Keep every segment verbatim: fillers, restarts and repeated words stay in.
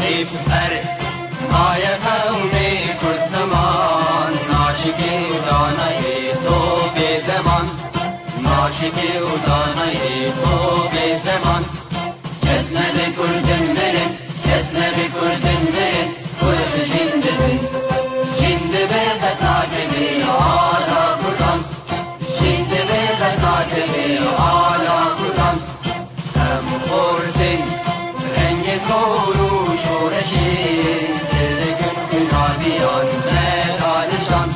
Her maye qewmê Kurd zeman, naşikê û danayê to bê zeman, naşikê û danayê to bê zeman. Kes nebe Kurdin mirin, kes nebe Kurdin mirin, Kurd jin dibin. Jin dibe qet nakeve ala Kurdan, jin dibe qet nakeve ala Kurdan. Em xortin rengê zor û şoreşê, sêr dikin xwîna diyan me darijan,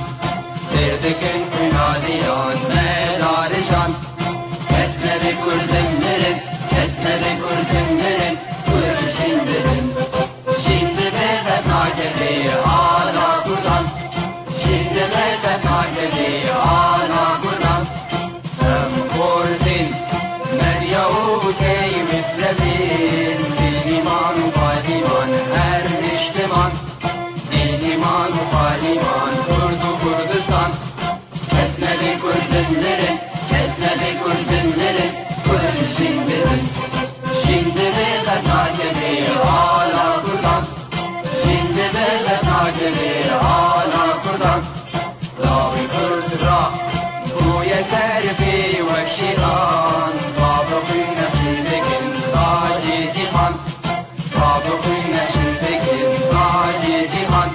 sêr dikin xwîna diyan me darijan. Kes nebe Kurdin mirin, kes nebe Kurdin mirin, Kurd jin dibin. Jin dibe qet nakeve ala Kurdan, jin dibe qet nakeve ala Kurdan. Em xortin medya û tey mitrefin, dîn, îman û payîman her niştiman. Dîn, îman û payîman Kurd û Kurdistan. Kes nebe Kurdin mirin, kes nebe Kurdin mirin, Kurd jin dibin. Jin dibe qet nakeve ala Kurdan, jin dibe qet nakeve ala Kurdan. Lawê Kurd ra bûye serfê wek şêxan, bavê xwe neşî dikin tacê cîhan, bavê xwe neşî dikin tacê cîhan.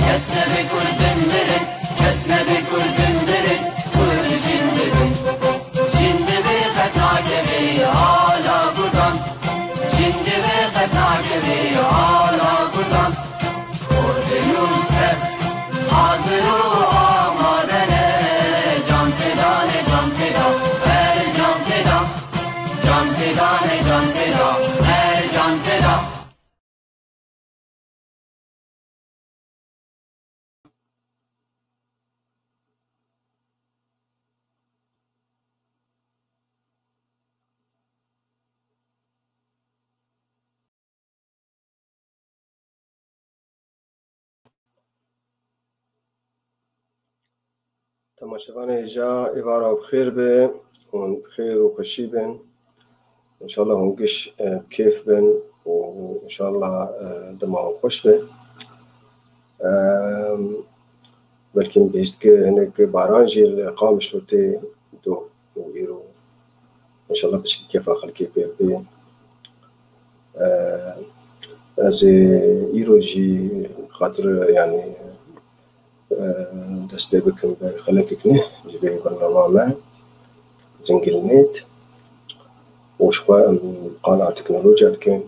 Kes nebe Kurdin mirin, kes nebe Kurdin mirin, Kurd jin dibin. Jin dibe qet nakeve ala Kurdan, jin dibe qet nakeve ala Kurdan. Kurdê nû tev hazir û amade ne, can feda ne, can feda, her can feda. Can feda ne, can feda, her can feda. Temaşevanê hêja, êvara bi xêr be, hûn bi xêr û xweşî bin. Înşallah hûn giş, e, bi kêf bin û înşallah, e, dema wan xweş be. Em, belkî min bihîst kir hinek baran jî li Qamişlo tê do û îro înşallah piçekî kêfa xelkê pê bê. Em, ez ê îro jî xatir, yanî, em, dest pê bikim bi xelekek nû ji vê bernama me, Zingilnêt, û ji xwe em qala teknolojiya dikin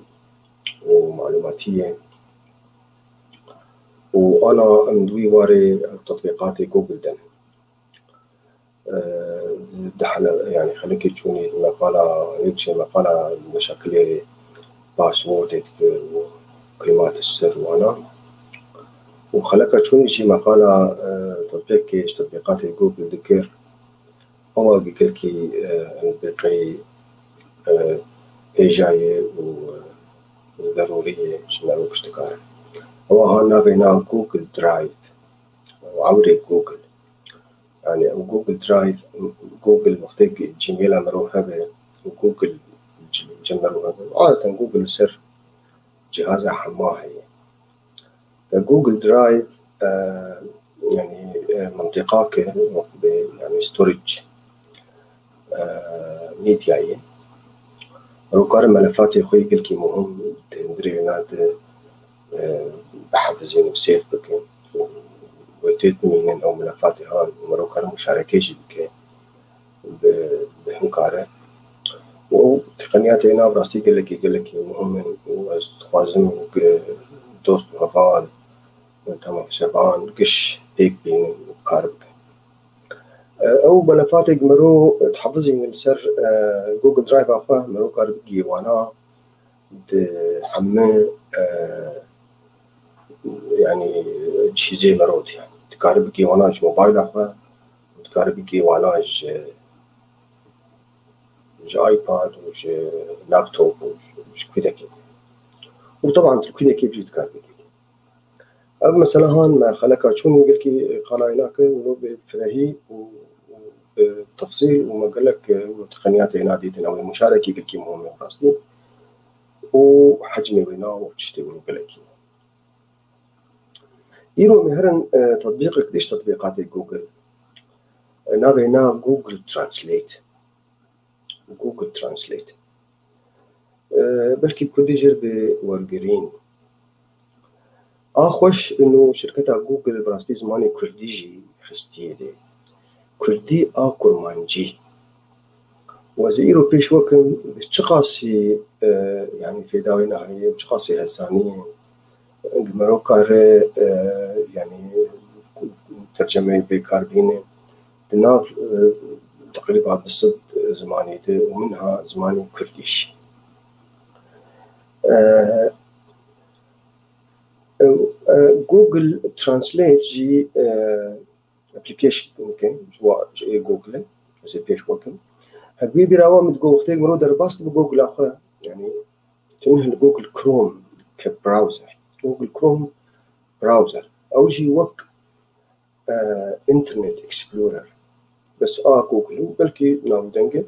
û malûmatî ye. Û ana em di wî warê tetbîqatê Google de ne. E, di hene, yanî xelekê çûnî meqala, yek jê meqala bi şekilê passwordê dikir û kelimat sir û ana. Û xeleka çûnî jî meqala, e, tetbîqê ji tetbîqatê Google dikir. Ewa gelekî, e, bi qey, e, hêja ye û, e, zerûrî ye ji merov pişt dikare. Ewa ha navê na Google Drive û ewrê Google. Yani ew Google Drive, Google wextê Gmaila mirov hebe û Google ci, ci mirov hebe. Adeten Google li ser cîhaza hema heye. Google Drive, e, yani, e, mentiqake, yani storage, e, media ye. Mirov kare melefatê xwe yê gelkî muhim di hundirê wina de, e, bihefizin û sêv bikin. Wê tê dimînin ew melefatê han, mirov kare muşarekê jî bike. Bi, bi hin kare. Û ew teqeniyatê nav rastî gelekî, gelekî muhim in û ez dixwazim ku dost û heval, temaşevan giş pêk bînin û kar bikin. E, ew melefatê ku mero dihefizînin li ser, e, Google Drive-a xwe, mero kar bigihê wana di hemî, e, yanî cihazê mero de, yanî dikare bigihê wana ji mobayla xwe, dikare bigihê wana ji, ji iPad û ji laptop û ji, ji kûdekê. Û teban tu li kûdekê jî dikare bigihê. Ev mesela han me xeleka çûnî gelkî qalayî nake, mirov bê firehî û, û bi tefsîl û me gelek, e, teqeniyatê hêna dîtin, ew ê muşarekî gelkî muhim e rastî. û hecmê wê na û tiştê wilo gelekî ne. Îro em ê herin, e, tetbîqek dî ji tetbîqatê Google. E, navê na Google Translate. Google Translate. E, belkî bi kurdî jê re bê wergirîn. A xweş ino şirketa Google bi rastî zimanê kurdî jî xistiyê dê. Kurdî a kurmancî. Û ez ê îro pêş we kim bi çiqasî, e, yanî fêda wê ne heye, bi çiqasî hesanî ye. Eng mero kare, e, yanî tercemeyê bê kar bîne. Di nav, e, teqrîba du sed zimanî de û minha zimanê kurdî jî. E, e, e, Google Translate jî, e, application ke ji wa, ji ê Google, ez ê pêş we kim. Her wî bîra we min digot wextê mero derbas dibe Google xwe, yanî tu neh li Google Chrome ke browser. Google Chrome browser. Ew jî wek, e, Internet Explorer. Bes a Google û belkî navûdenge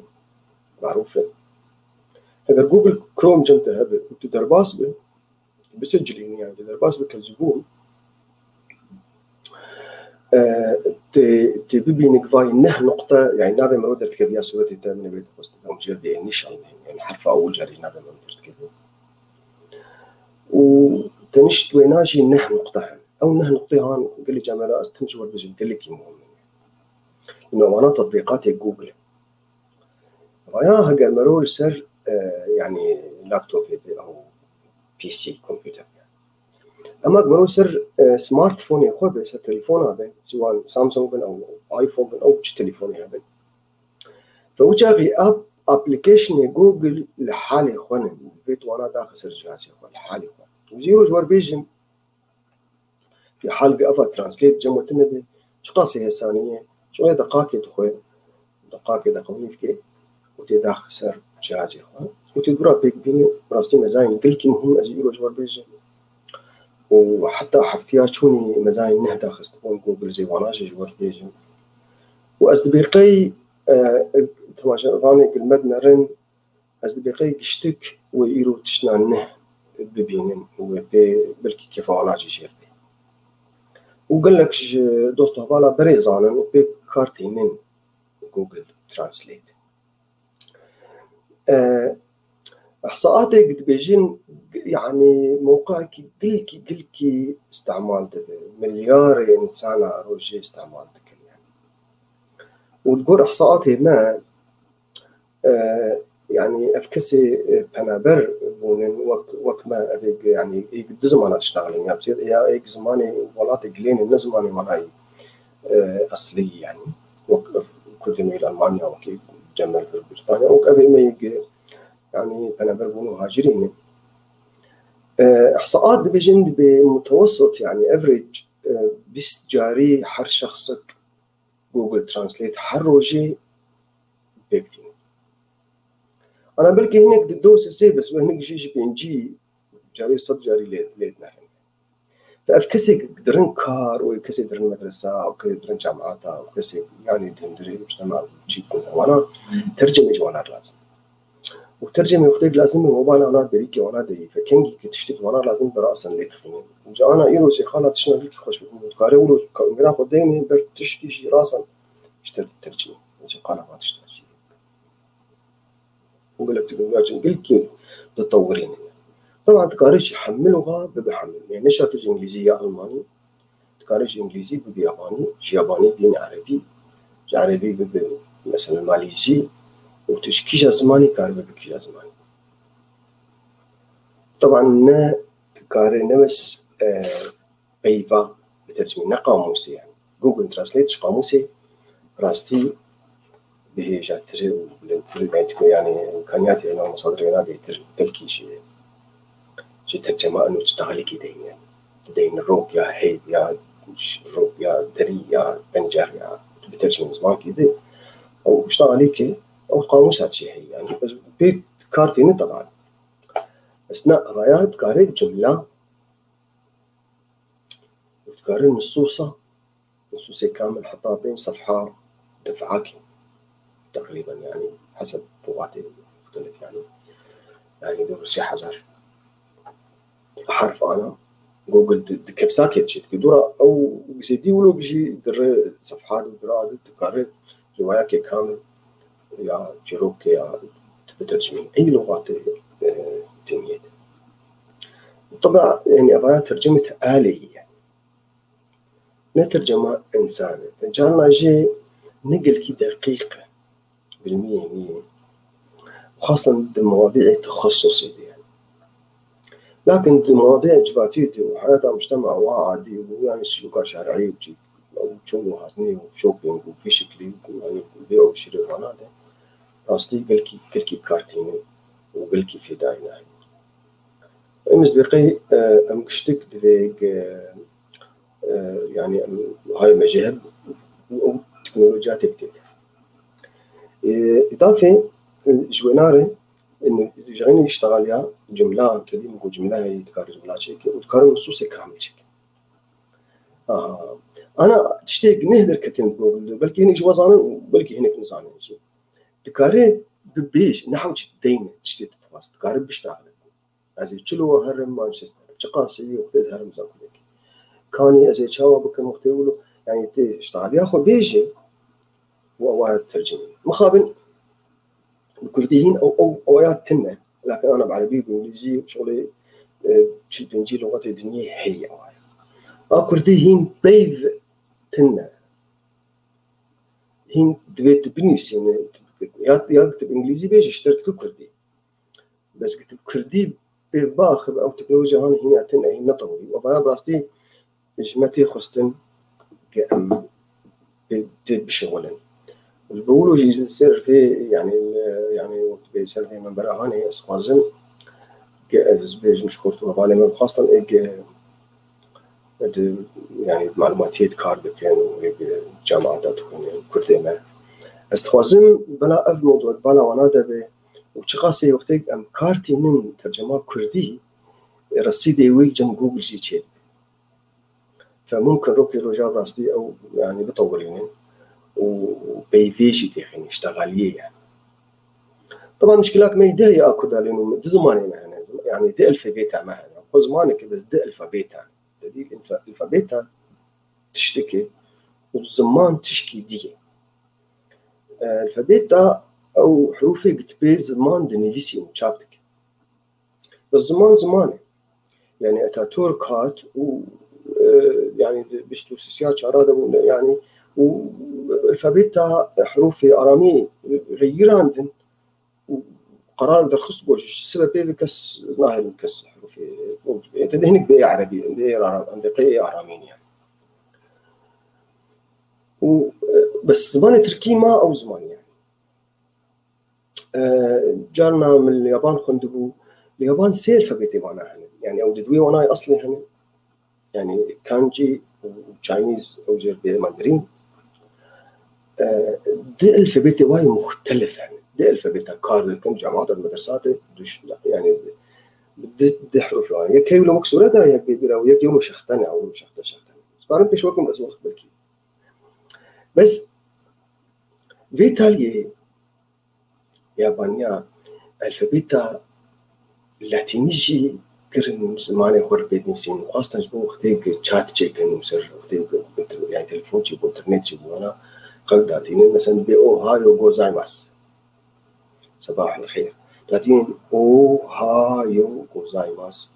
marûf e. Heger Google Chrome cem te hebe û tu derbas be, bisicilînî, yanî derbas bike zibûn, e, tê, tê bibînî gvayî neh nuqte, yanî navê mero derdikeve ya sûretê te min ê bê dixwestin, em jê dê nîşan bihên, yanî herfa ewil carî navê mero derdikeve. Û tenişt wêna jî neh nuqte hene. Ew neh nuqtê han gelê camera ez tim ji we bêjim gelekî muhim in. Ina wana tetbîqatê Google. Vaya heger mero li ser, e, yanî laptopê be ew P C, kompûter be. Ema mero ser, e, smartphonê xwe be, ser telefona be, siwan Samsung bin ew iPhone bin ew çi telefonê hebin. Ve wî çaxî app, applicationê Google li halê xwe ne, vê tu wana daxe ser cihazê xwe, li halê xwe. Û zî îro ji we re bêjim, Fi hal bi ava translate cem we tune be, çiqasî hesanî ye, ji wê deqakê dixwe, deqakê deqewnî dike û tê daxe ser cihazê xwe. Û tê dûra pêk bîne, rastî mezayên gelkî muhim ez îro ji we bêjim. Û heta heftiya çûnî mezayên neh daxistibûn Google jê wana jî ji we bêjim. Û ez dibê qey, e, temaşevanê gilmed nerin, Ez dibê qey giştik wê îro tiştna neh bibînin û wê pê belkî kêfa wana jî jêr bê. Û gelek ji dost û hevala berê zanin û pê kar tînin Google Translate. E, ihsaatê dibêjin, yanî mewqeekî gilkî, gilkî îstemal dibe. Milyarê însana rojê îstemal dikin yanî. Û li gor ihsaatê me, E, yanî ev kesê, e, penaber bûnin wek, wek me, ev ê, yanî ê di zimana diştexilin, ya bi zêde, ya ê zimanê welatê gilênê, ne zimanê wanayî, e, eslî yanî. Wek ev kurdê me yê Almanya, wek ê cem me li vir Brîtanya, wek ev ê me yê, yanî penaber bûn û hacirî ne. E, ihsaat dibêjin dibê mutewessit, yanî average, e, bîst carî her şexsek Google Translate her rojê pêk tînin. Ana belkî hinek di do sê bes, hinek jî ji pêncî carê sed carî lê, lê dinehrin. Ve ev kesê dirin kar, û kesê dirin medresa, û kesê dirin cemaata, û kesê yanî di hundirê mujtema çî bûne. Wana tercimê ji wana lazim. Û tercemê wextê lazim e, mobala wana berîkê wana deyî. Fekengî ki tiştê wana lazim berasan lê dixînin. Ca ana îro jê xala tişna lîkî xweş bû. Dikare wilo kamera xwe deyne ber tişkî jî rasan ji ter-, tercî. Ji qala xwe tişt tercî. Û gelek teknolojiyên gelkî ditewirînin. Taban dikare ji hemil û ha bibe hemil. Yani ne şart ji îngilîzî ya almanî. Dikare ji îngilîzî bibe yabanî, ji yabanî bîne erebî, ji erebî bibe mesela malîzî û tu ji kîja zimanî karibe bi kîja zimanî. Taban ne dikare ne bes, e, peyva bitercimî, ne qamûsê yani. Google Translate ji qamûsê rastî bihêjatir û bilindtir, yani, ku, yani, îmkaniyatê hene û misadirê hene bêtir, belkî ji, ji tercema eno çi taxlîkî deyne. Deyne rok ya heyv ya ş-, rok ya derî ya pencer ya tu bitercimî zimankî de. Ew ji taxlîkê, ew qamûsa çi heye, yani, ez pê kar tîne taban. Ez ne raya dikare cumla û dikare nusûsa, nusûsê kamil heta pênc sefha defakî teqrîben, yani heseb lugatê muxtelif, yani, yani dû sê hezar herf ana. Google di, di kepsakê diçe dike. Dora ew zêdî wilo jî di rê sefhat û di rê dikare rivayekê kamil ya çîrokê ya bitercimîn. Ey luxatê, e, teniyê de. Teba, yani, evaya tercümet aleyî, yani. Ne tercüma insane. Carna jî ne gelkî deqîq e. Ilmiyê nî. Xasan di mewadi'ê texesusê de, yani. Lakin di mewadi'ê civatî de û heyata mujtema wa adî û, yani, silûka şer'î û çi, û çûn û hatinê û şopîng û vî şeklî û, yani, vê û şirê vana de rastî gelkî, gelkî kar tînin û gelkî fêdayî nayîn. Em ez dê qey, e, em giştik divê ge, e, yani em hay me jê hebe û ew teknolojiya têk têk. E, îdafê, e, ji wê nare, e, ji xeynî îştexaliya cumla, tedî min ku cumla heyî dikare cumla çêke û dikare nusûsê kamil çêke. Aha. Ana tiştêk neh derketin bi Google, belkî hinek ji we zanin û belkî hinek nizanin jî. Dikare bibêj, nehew çi deyne, tiştê dixwaz. Dikare biştaxile. Ez ê çilo herim Manchester. Çiqasî wextê herim Zagreb. Kanî ez ê çawa bikim wextê wilo, yani tê îştihaliya xwe bêje û ewa tercüme. Mixabin bi kurdî hîn ew, ew, ew ya tune. Lakin ana bi erebî, bi îngilîzî, şolê, e, çil pêncî luxatê dinyê heye ewa ya. A kurdî hîn peyv tune. Hîn divê tu binîsîne, ya, ya tu bi îngilîzî bêjî, ji te re dike kurdî. Bes ki tu kurdî pê biaxive, ew teknolojiya hane hîn ya tune, hîn ne tewrî. Û vaya bi rastî ji me tê xwestin ke em pê, tê bişixulin. Ji bo wilo jî li ser vê, yani, yani, wek vê ser vê minbera hane, ez dixwazim ke ez bêjim ji xort û hevalê me, xwestan ê ke di, yani, malumatiyê de kar bikin û ê ke cemaata dixwînin, kurdê me. Ez dixwazim bela ev mewdu bala wana de be û çiqasê wextê em kar tînin tercema kurdî, resiydê wê cem Google jî çê dibe. Fe mumkin rokê roja rastî ew, yani, bitewirînin û peyvê jî têxînin, îştexaliyê yani. Taban mişkilak me dê heye a kurda lê nû di zimanê me hene, yani di elfabeta me hene. Xwe zimaneke bes di elfabeta. Tedî elfa-, elfabeta tiştekê û ziman tişkî dî ye. E, elfabeta ew hurûfê ku tu pê ziman dinivîsî û çap dike. Bi ziman ziman e. Yani Atatürk hat û, e, yani di bîst û sisiya çara de bûne, yani û elfabeta hurûfê aramî reyirandin û qerar derxist ku ji sibe pê ve kes nahêlin kes hurûfê û te de hinek bê erebî, bê ara-, em dê qey ê aramî ne yani. Û, e, bes zimanê tirkî ma ew ziman yani. E, carna min li yaban xwendibû, li yaban sê elfabetê wana hene. Yani ew di duwê wana eslê hene. Yani kanji û Chinese ew jê bê Mandarin. E, di elfabetê wayê muxtelif hene. Di elfabeta kar dikin, cemaat medersatê, duş-, yani di, di hurufê wana. Yek heyû li wek sûre da, yek bê bira û yek yewno şextene, ew şexte şextene. Sparin pêş wekum ez wext belkî. Bes vê taliyê yabaniya elfabeta latînî jî kirin zimanê xwe re pê dinivîsîn. Xwestin ji bo wextê ku chat çêkin û ser wextê ku inter-, yani telefon çî bû, internet çî bû, wana xelk datînin. Mesela bê ohayo gozaimasu. Sabah el xêr. Datînin ohayo gozaimasu.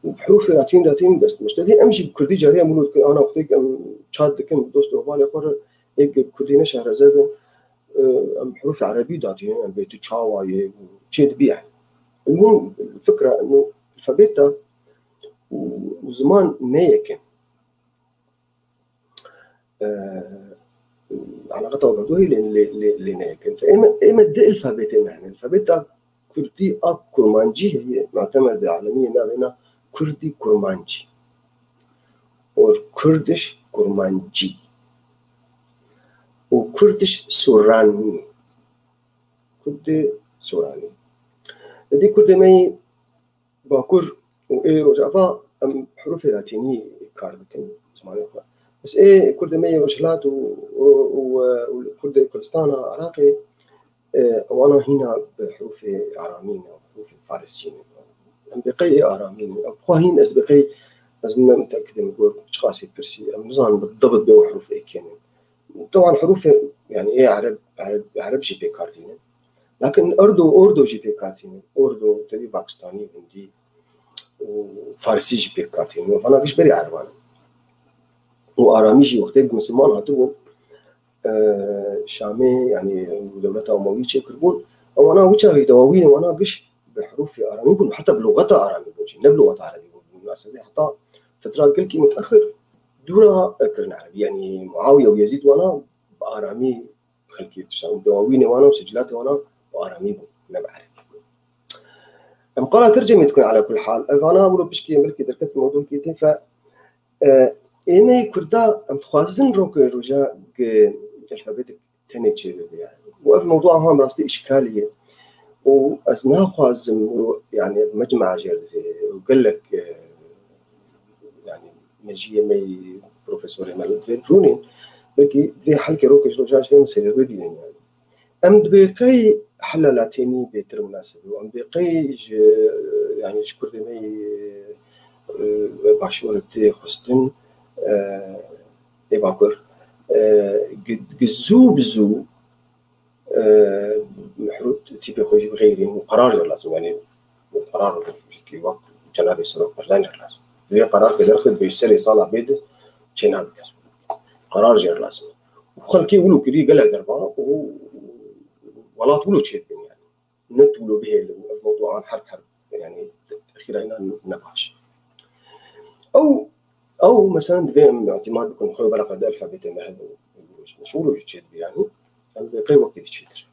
Û bi hurufê latînî datînin, bes. Muştedî em jî bi kurdî carî em wilo dikin, ana wextê ku em chat dikin bi dost û hevalê xwe re, ê ku kurdî ne şehreze bin, e, em hurufê erebî datînin, em bê tu çawa yê û çê dibî yani. Elmuhim fikra eno elfabeta û, û ziman ne yek in. E, eleqeta wek doyê lê, lê, lê, lê ne yek in. Ême, ême di elfabetê me hene. Elfabeta kurdî a kurmancî heye, mutemer de alemî navê na kurdî kurmancî. Or kurdiş kurmancî. Û kurdiş sûranî. Kurdê sûranî. Êdî kurdê me yê Bakur û ê Rojava em hurufê latînî kar dikin zimanê xwe. Bes ê kurdê me yê Rojhilat û, û, û, û kurdê Kurdistana Iraqê, e, wana hîna bi hurufê aramî ne, hurufê farisî ne. Em bêqey ê aramî ne. Em xwe hîn ez bêqey ez ne muteekid im ku çiqasî pirsî. Em nizanin bi dibit bê û herûf ê kê ne. Teban herûfê, yani ê ereb, ereb, ereb jî pê kar tînin. Lakin erdo, ordo jî pê kar tînin. Ordo, tevî pakistanî, hindî û farisî jî pê kar tînin. Vana giş berî ereban in. Û aramî jî wextê ku misilman hatibûn, e, Şamê, yani dewleta Umewî çêkiribûn, ewana wî çaxê dawawînê wana giş bi herûfê aramî bûn, heta bi lûxeta aramî bûn jî, ne bi lûxeta erebî bûn. Bi munasebê heta fitra gelkî mutexir dûra, e, kirin erebî. Yani Muawiye û Yezîd wana bi aramî xelkê tiştan û dawawînê wana û sicilatê wana bi aramî bûn, ne bi erebî. Em qala tercemê dikin ala kul hal. Ev ana wilo pişkê belkî derket mewdûkê din fe, e, êmeyê Kurda em dixwazin roke roja gi alfabetik tenê çêbibe yani. Û ev mewdûa ham rastî îşkalî ye. Û ez naxwazim û yani ev mecmea jêr divê û gelek, e, yani mejiyê me yî profesorê me li divê rûnên, belkî divê helkê roke ji roja ji vê meselê wê bînin yani. Em dibê qey hela latînî bêtir munasib e û em dibê qey ji, yani ji Kurdê me yî, e, Başûr tê xwestin, e, ê Bakur, e, gi-, gi zû bi zû, e, mihrût tîpê xwe jî bixeyrîn û qerar jê lazim, yani qerar jî wek Cenabê Serok Barzanî lazim. Divê qerar pê derxî bê serê sala bê de çê nabe kes. Qerar jê lazim. Û xelkê wilo kirî gelek derba û welat wilo çêdibin yani. Ne tu wilo bihêlin, ev mewduan her her yani exîra înan ne baş. Ew, ew mesela divê em îtîmad bikin xwe bela qede alfabetê me hebe û meşhûr û çêdibe yani. Em dê qey wekî çêtir.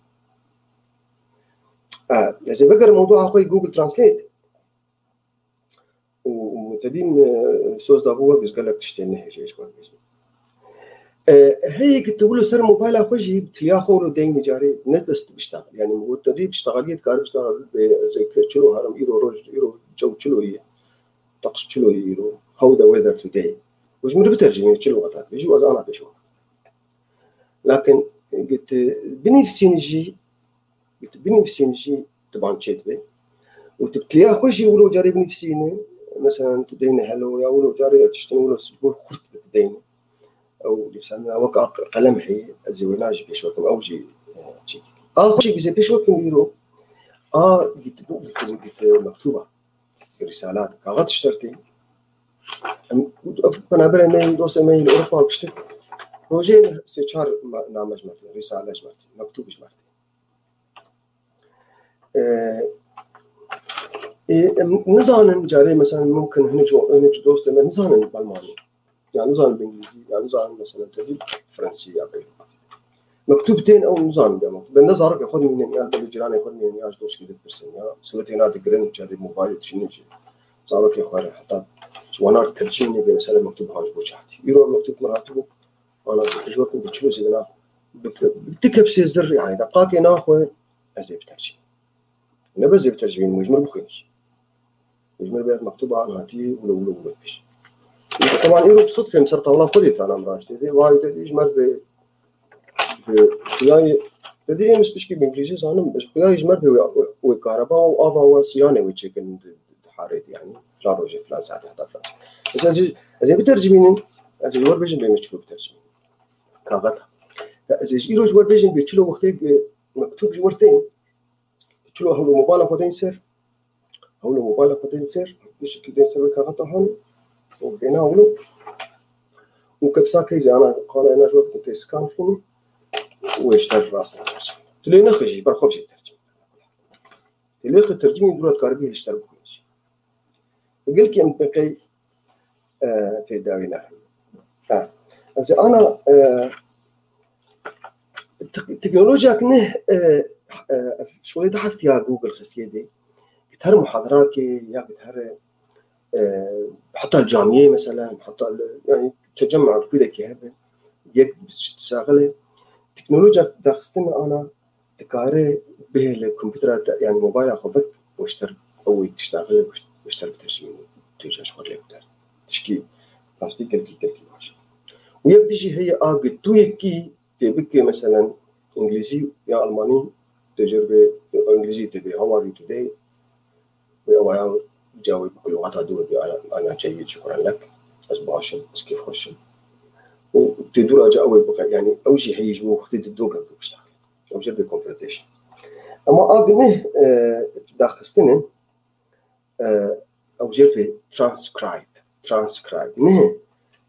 Ha, ez ê vegerim mewdua xwe yê Google Translate. Û, û tedî min, e, soz dabû we biz gelek tiştê nehêje ji we bêjim. E, heyê ki tu wilo ser mobayla xwe jî bi tiliya xwe wilo deyne carê ne bes tu biştexil. Yani min got tedî biştexiliyê dikare biştexil bê ez ê çilo herim îro roj, îro çew çilo ye. Teqs çilo ye îro. How the weather today. Û ji min re bitercîne çilo weta dibêjî û ez ana pêş we. Lakin, e, tu binivîsînî jî, tu binivîsînî jî tu ban çêdibe. Û tu bi tiliya xwe jî wilo carê binivîsînî, mesela tu deyne hello ya wilo carê tiştin wilo ji bo xurt bi tu deyne. Ew nivîsandina wek a qelem heye, ez ê wêna jî pêş ve kim, ew jî, e, çêkî. A xwe jî bizê pêş ve kim îro, a gît, gît, gît, mektûba, rîsala, kaxet tiştertê. Em, ev penaberê me, dostê me yê li Ewropa kiştin. Rojê sê çar ma-, name ji me tê, rîsale ji me tê, mektûb ji me tê. E, e, em nizanin, carê mesela mumkin hinek ji, hinek ji dostê me nizanin Almanî. Ya nizanin bi Îngilîzî, ya nizanin mesela tevî Fransî ya bê. Mektûb tên ew nizanin de mektûb. Bende zarokê xwe dimînin ya belê cîranê xwe dimînin ya ji dostkî dipirsin ya. Siwetê na digirin, carê mobaylê dişînin jî. Zarokê xwe re heta ji wana re tercîh nebe, mesela mektûb han ji bo çi hatî. Îro mektûb min hatibû, ana ji wek bi çilo zêde na, bi, bi du kepsê zir, yani deqakê naxwe ez ê bitercînim. Ne bes ê bitercînim, ji min bixwînin jî. Ji min bê mektûba an hatî, wilo, wilo, wilo pêş. Teban îro bi sudfê min ser tawla xwe dît, anam raştê dê, vay te dî ji mer bê, bi xuyayê, te dî êm spişkî bi îngilîzî zanim, ji xuyayê ji mer bê wê, wê kareba û ava we siyanê wê çêkin di, di harê de, yani, filan rojê, filan saetê, heta filan. Ez, ez, ez ê bitercimînim, ez ê ji wer bêjim bê min çilo bitercimînim. Kaxeta. Ya, ez ê ji îro ji wer bêjim bê çilo wextê, e, mektûb ji wer tên, çilo hewlo mobala xwe tên ser, hewlo mobala xwe tên ser, pişikî tên ser wê kaxeta han, û vêna wilo, û kepsa key jî ana, qala êna ji wer tê skan xînî, û êşter rast tercim. Tu lê nexijî, ber xwe jî tercim. Tu lê xwe tercimî dûra dikaribî hişter bixwînî jî. Gelkî em pê qey, e, fêda wî nahî. Ha. Ez ê ana, e, tek-, teknolojiyek ne, e, e, şolê du heftiya Google xistiyê dê. Her muhadarakê ya her, e, heta camiyê mesela, heta li, yani tecemma kulekî hebe, yek saxile. Teknolojiyek daxistin ana dikare bihêle komputera te, yani mobayla xwe vek weşter, ew tişta xwe weşter bitercîne, tu jî ji xwe lê biter. Tişkî rastî gelkî, gelkî baş. Û yek dijî heye a gi tu yekî tê bike, meselen, îngilîzî ya almanî, tê jêr bê, îngilîzî tê bê, "How are you today?" Wê ew ya ca wê bikul wata dû bê, ana, ana çayî şukran lek. Ez baş im, ez kêfxweş im. Û tê dûra ca ew ê bike, yanî ew jî heyî ji bo wextê di dû bike biştaxê. Ew jê bê conversation. Ama a gine, e, daxistinin, e, ew jê bê transcribe, transcribe. Ne,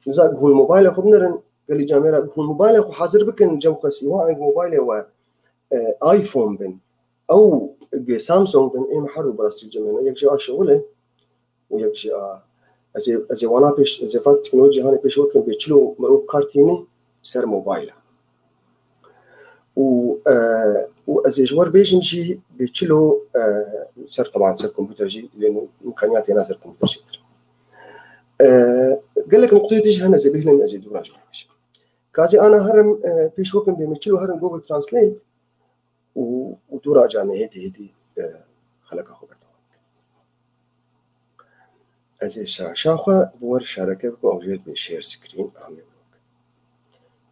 nizak hûn mobaylê xwe binerin, gelî camêra hûn mobaylê xwe hazir bikin, cem xwe sîwa, eng mobaylê we, e, iPhone bin. Ew ge Samsung bin, êm her du bi rastî cem hene. Yek jî a şixul e û yek jî a, ez ê, ez ê wana pêş, ez ê van teknolojî hanê pêş wekim bê çilo mirov kar tînî ser mobayla. Û, e, û ez ê ji wer bêjim jî bê çilo, e, ser, teban ser kompûter jî, lê imkaniyatê na ser kompûter jêtir. E, gelek nuqteyê din jî hene, ez ê bihîlim, ez ê dûra jî bêjim. Ka ez ê ana herim, e, pêş wekim bê me çilo herim Google Translate, û, û dûra canê hêdî hêdî, e, xeleka xwe berdewam bikin. Ez ê şaşa xwe bi wer şareke bikim, ew jê dibê share screen, amê min.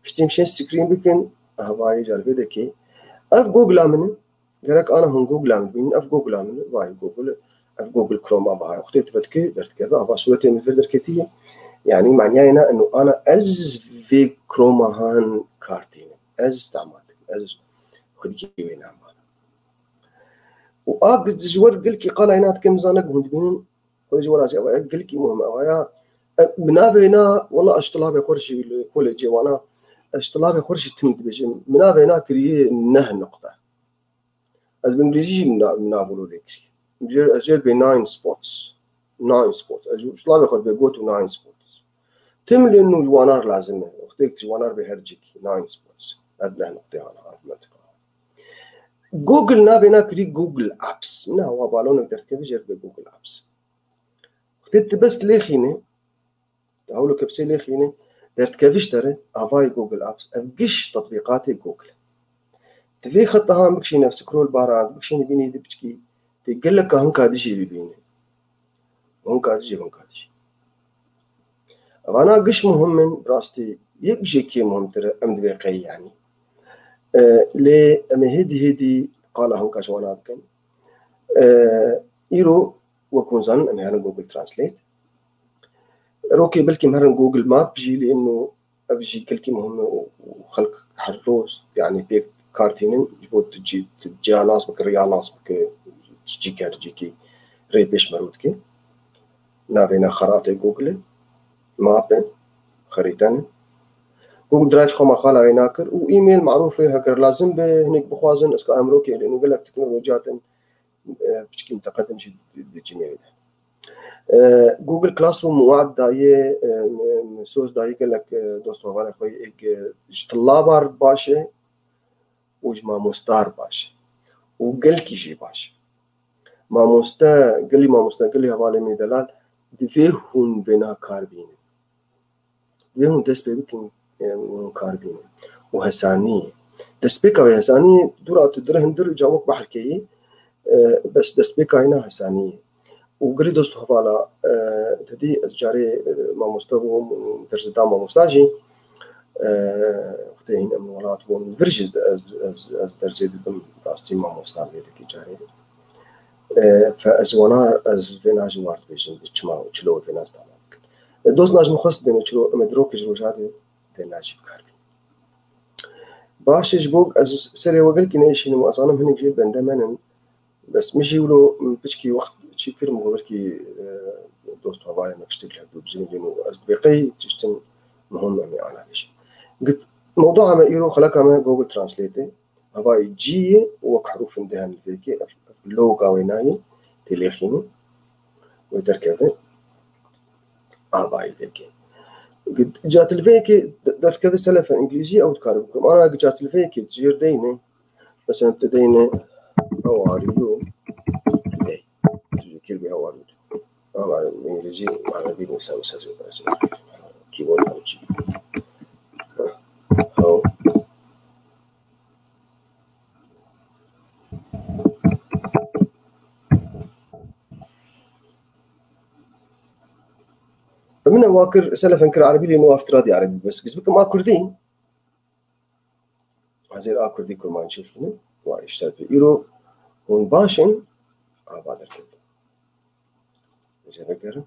Piştî em share screen bikin, hevayê car vê dekê. Ev Google-a min e. Gerek ana hûn Google-a min bibînin. Ev Google-a min e. Vay Google. Ev Google Chrome-a baha. Wextê tu vedikê, derdikeve. Ava sûretê min vir derketiye. Yanî maniyayê na eno ana ez vê Chrome-a han kar tînim. Ez îstehmal dikim. Ez xwedî wê namana. Û a ji wer gelkî qala hêna dikim, zane hûn dibînin. Xwedî ji wer razî, ev gelkî muhim e. Ev ya, e, bi navê na, wela ez ji tilabê xwe jî li kolê cêwana, ez ji tilabê xwe jî tim dibêjim. Bi navê na kiriye neh nuqte. Ez bi îngilîzî jî min na-, min nav wilo lê kiriye. Jê, ez jê bê nine spots. Nine spots. Ez ji tilabê xwe bê got û nine spots. Tim lê nû wanar lazim e. Wextê ji wanar bê her cîkî nine spots. Ev neh nuqtê ana, ev mentiqa. Google navê na kirî Google Apps. Min hewa balonek derdikeve jê bê Google Apps. Wextê tu bes lêxîne, tu hewlo kepsê lêxîne, derdikevî ji te re, avayê Google Apps. Ev giş tetbîqatê Google. Tu vê xeta han bikişîne, ev scroll bar an, bikişîne bînî di piçkî, tê geleka hinka dijî bibîne. Hinka dijî, hinka dijî. Evana giş muhim in, rastî yek jêkê muhimtir e, em divê qey yanî. E, lê em ê hêdî hêdî qala hinka ji wana bikin. E, îro wek hûn zanin em ê herin Google Translate. Rokê belkî em herin Google Map jî, lê ino ev jî gelkî muhim e û, û xelk her roz, yanî pêk kar tînin, ji bo tu cî, tu ciya nas bike, riya nas bike, tu cî ker cîkî rê pêş me rû dike. Navê ne xeratê Google e, Map e, xerîte ne. Google Drive xwe me qala wê nakir û e-mail marûf e, heger lazim be, hinek bixwazin, ez ka em rokê lê ino gelek teknolojiya din, e, piçkî miteqedim jî di, di cînê de. E, Google Classroom wad daye, e, me, me soz daye gelek, e, dost hevalê xwe yê, e, ji tilabar baş e û ji mamostar baş e. Û gelkî jî baş e. Mamoste, gelî mamoste, gelî hevalê me delal, divê hûn vêna kar bînin. Divê hûn dest pê bikin, em, hûn kar bînin. Û hesanî ye. Destpêka wê hesanî ye, dûra tu dire hundir û cawok behrkeyî, e, bes destpêka wê na hesanî ye. Û gelî dost û hevala, e, te dî ez carê, e, mamoste bûm, dersê da mamosta jî, e, wextê hîn em welat bûn, vir jî ez, ez, ez dersê didim, rastî mamosta vê dikî carê. E, fe ez wana, ez vê na jî war dibêjim, çima çilo vê na ez dama bikin. E, dost na jî min xwest bêne çilo, em ê dirokê ji roja dê vê na jî bikar bî. Baş e, ji bo ez serê we gelkî neêşînim û ez zanim hinek jê bende men in. Bes min jî wilo piçkî wext çî kir, min got belkî, e, dost havayê me tiştek li hev du bijînin û ez dibê qey tiştin muhim em ê ana bêjin. Git, mewdua me îro xeleka me Google Translate e. Havayê cî ye û wek herûfin dihên li vê yekê, ev loga wê nayê, tê lêxînê, wê derkeve. Avayê vê yekê. Git, ca tu li vê yekê de-, derkeve selefe îngilîzî, ew dikare bikim. Ana git ca tu li vê yekê jêr deyne, mesela tu deyne how are you today? Tu jî kir bê how are you today? Ama îngilîzî, erebî nivîsa, mesela, keyboard, çi? How Min e wa kir, selefen kir erebî, lê nû ev tira dî erebî bes giz bikim a kurdî. Ez ê a kurdî kurmancî xînim, wa îşter pê. Îro hûn baş in, ava derkevin. Zêde gerim.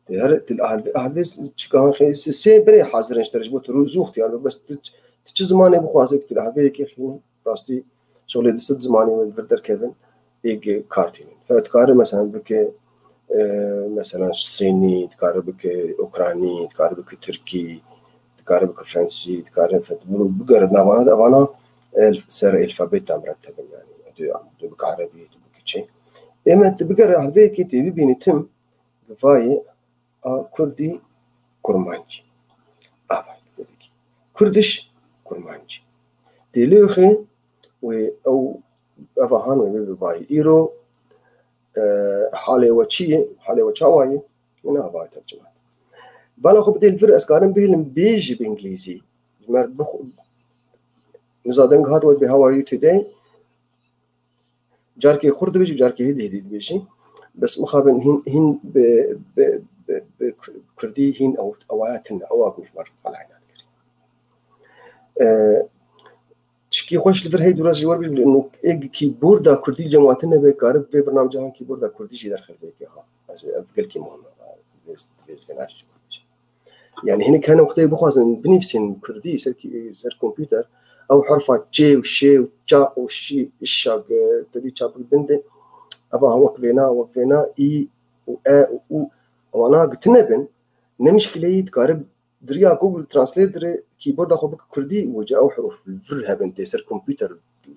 Di her, di ahve, ahve çika xê, sê, sê berê hazir in ji te re, ji bo tu rû zû ixtiyar be. Bes tu, tu çi zimanê bixwazê ki tu li ahveyekê xînî, rastî şolê di sed zimanê wê vir derkevin, êk kar tînin. Fe dikare, mesela, bike, e, mesela, Sînî, dikare bike Ukranî, dikare bike Tirkî, dikare bike Fransî, dikare fe, bigere navana de, evana el-, ser alfabeta mirettebin, yani. Tu, tu bike Erebî, tu bike çi. Ême tu bigere ahveyekê tê bibînî tim, Givayê a Kurdî Kurmancî. Avayî Kurdî. Kurdiş Kurmancî. Dê lê xê wê ew, eva han wê bê bayî. Îro, e, halê we çi ye? Halê we çawa ye? Min avayî tercime. Bala xwe bidê li vir, ez karim bihêlim bêjî bi îngilîzî. Ji me bixwe-, niza deng hat we dibê, "How are you today?" Carkê xurt dibêjî, carkê hêdî hêdî dibêjî. Bes mixabin hîn, hîn bi, bi, bi, bi kurdî hîn ew, ewaya tune, ewa ku ji me re qelay nadikirî. E, tişkî xweş li vir hey dûra jî werbî, êk kîborda kurdî cem wa tune be, karib vê bernamca han kîborda kurdî jî derxivê ke ha. Ez ê, ev gelkî muhim e. Vê, vê zikê naş jî werbî. Yani hinek hene wextê bixwazin binivîsîn kurdî ser kî-, ser kompûter, ew herfa çê û şê û ça û şî, şa, e, tevî çapik bin de, eva wek vêna, wek vêna, î û e û û, ewana gitine bin, ne mişkileyî, dikarib di riya Google Translate re keyboarda xwe bike kurdî û ca ew herf li vir hebin tê ser kompûter,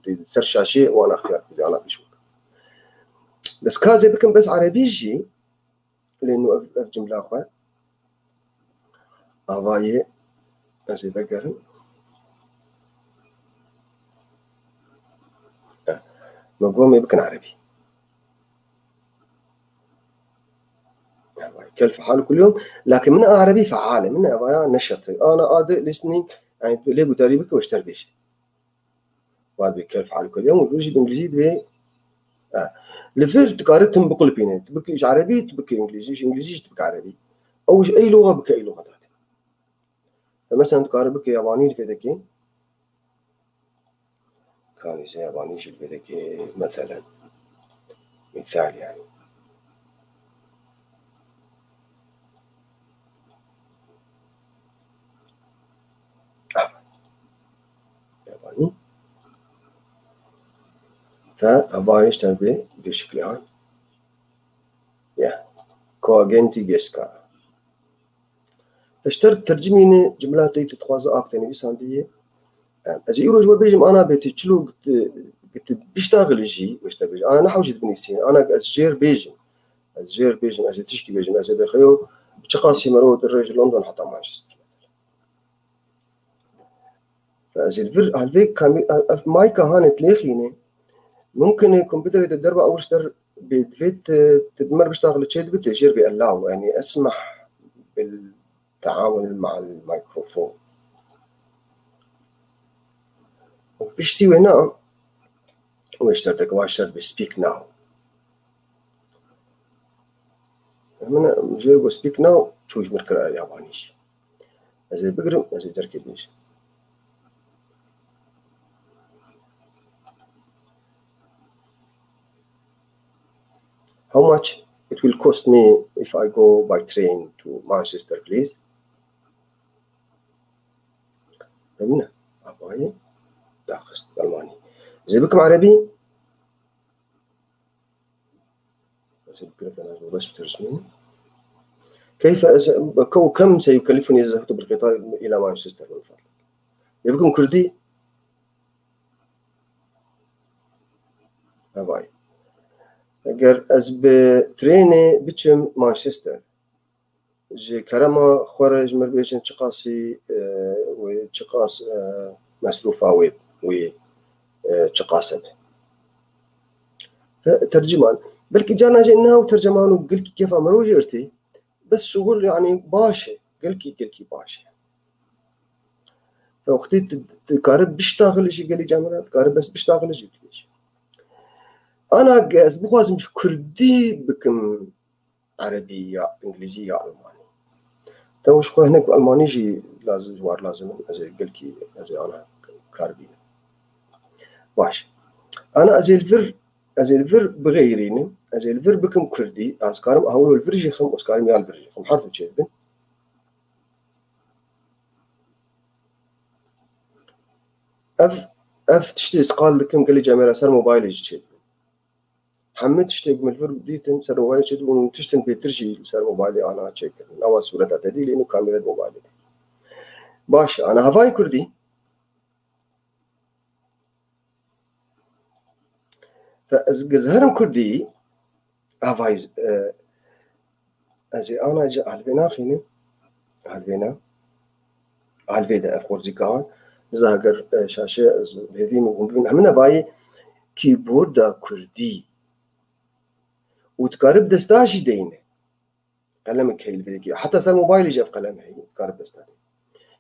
tê ser şaşê wana ixtiyar bidî, ana pêş bike. Bes ka ez ê bikim bes erebî jî, lê nû ev, ev cimla xwe avayê ez ê vegerim. Eh, me got em ê bikin erebî. Kel feal kul yom. Lakin min erebî feal e. Min evaya neşet e. Ana adi listening, yani lê gudarî bike û ji te re bêje. Wa dibê kel feal kul yom û jî bi îngilîzî dibê, ha. Li vir dikare tim biqulipîne. Tu bike ji erebî, tu bike îngilîzî, ji îngilîzî jî tu bike erebî. Ew ji ey loxa bike ey loxa dade. Mesela dikare bike yabanî li vê dekê. Kanî zê yabanî jî li vê dekê, meselen. Misal yani. Ah. Yabanî. Fe ava işte bi, bi şekli an. Ya. Koagenti geska. Ji te re tercimîne cimla te tu dixwaze ak te nivîsandiye. Ez ê îro ji we bêjim, ana bê tu çilo git, git biştaxil jî, wê ji te bêjim. Ana ne hewşî dibinivîsîne. Ana ez jêr bêjim. Ez jêr bêjim, ez ê tişkî bêjim, ez ê bêxeyo. Bi çiqasî mero dirê ji London heta Manchester. Ez ê li vir, ev vê kamî-, ev, ev mayka hanê dilêxîne. Mumkin e kompûterê de derba ew ji te re bê, divê tu, tu bi me re biştaxilî çê dibe, tê jêr bê allow, yani esmeh bil teamul ma'al mikrofon. Û piştî wê na, wê ji te re dike, wa ji te re bê speak now. Min jê re got speak now, çû ji min re kir yabanî jî. Ez ê bigirim, ez ê derkê bêjim. How much it will cost me if I go by train to Manchester, please? Min avayê daxist Almanî. Ez ê bikim erebî. كيف، كم سيكلفني الذهاب بالقطار إلى مانشستر من فضلك؟ Ê bikim kurdî. Evay. Eger ez bi trênê biçim Manchester, ji kerema xwe re ji min re bêjin çiqasî, e, wê çiqas, e, mesrûfa wê, wê, e, çiqas e. Te-, terciman. Belkî carna jî ne ew terceman û gelkî kefa mero jê irtî. Bes şuxul, yani, baş e. Gelkî, gelkî baş e. Te wextî tu, tu dikare biştaxilî jî gelî camira, dikare bes biştaxilî jî dibêje. Ana ge-, ez bixwazim ji kurdî bikim erebî ya îngilîzî ya almanî. Te ji xwe hinek almanî jî lazim, ji war lazim in. Ez ê gelkî, ez ê ana kar bînim. Baş. Ana ez ê li vir, ez ê li vir bixeyrînim. Ez ê li vir bikim kurdî, ez karim ew li vir jî xim, ez karim ya li vir jî xim. Her du çêdibin. Ev, ev tiştê ez qal dikim, gelê camera ser mobaylê jî çêdibin. Hemû tiştê min li vir dîtin ser mobaylê çêdibin û tiştin bêtir jî li ser mobaylê ana çêkirin. Ewa sûreta te dî lê nû kamera di mobaylê de. Baş, ana hevayê kurdî. Fe ez giziherim kurdî, avayî, e, ez ê ana ji alvê naxînim. Alvê na. Alvê de ev qurzîka niza ger, e, şaşe ez hêvî min hûn bibin. Hemine vayî kîborda kurdî. Û dikare bi desta jî deyne. Qelemek heye li vê yekê. Heta ser mobaylê jî ev qelem heye. Dikare bi desta deyne.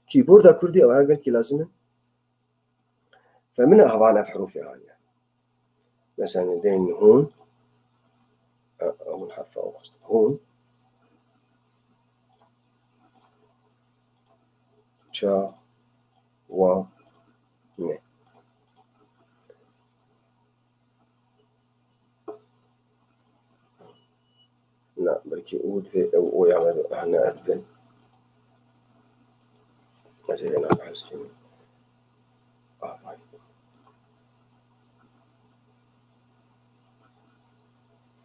Kîborda kurdî ew gelkî lazim e. Fe min e hevan ev herûfê haniye. Mesela deyn hûn. E, ew herfa ew xist. Hûn. Ça. Wa. Ne. Na, belkî û divê ew oya me hene ev bin. Ez ê na behs kirim. Avay.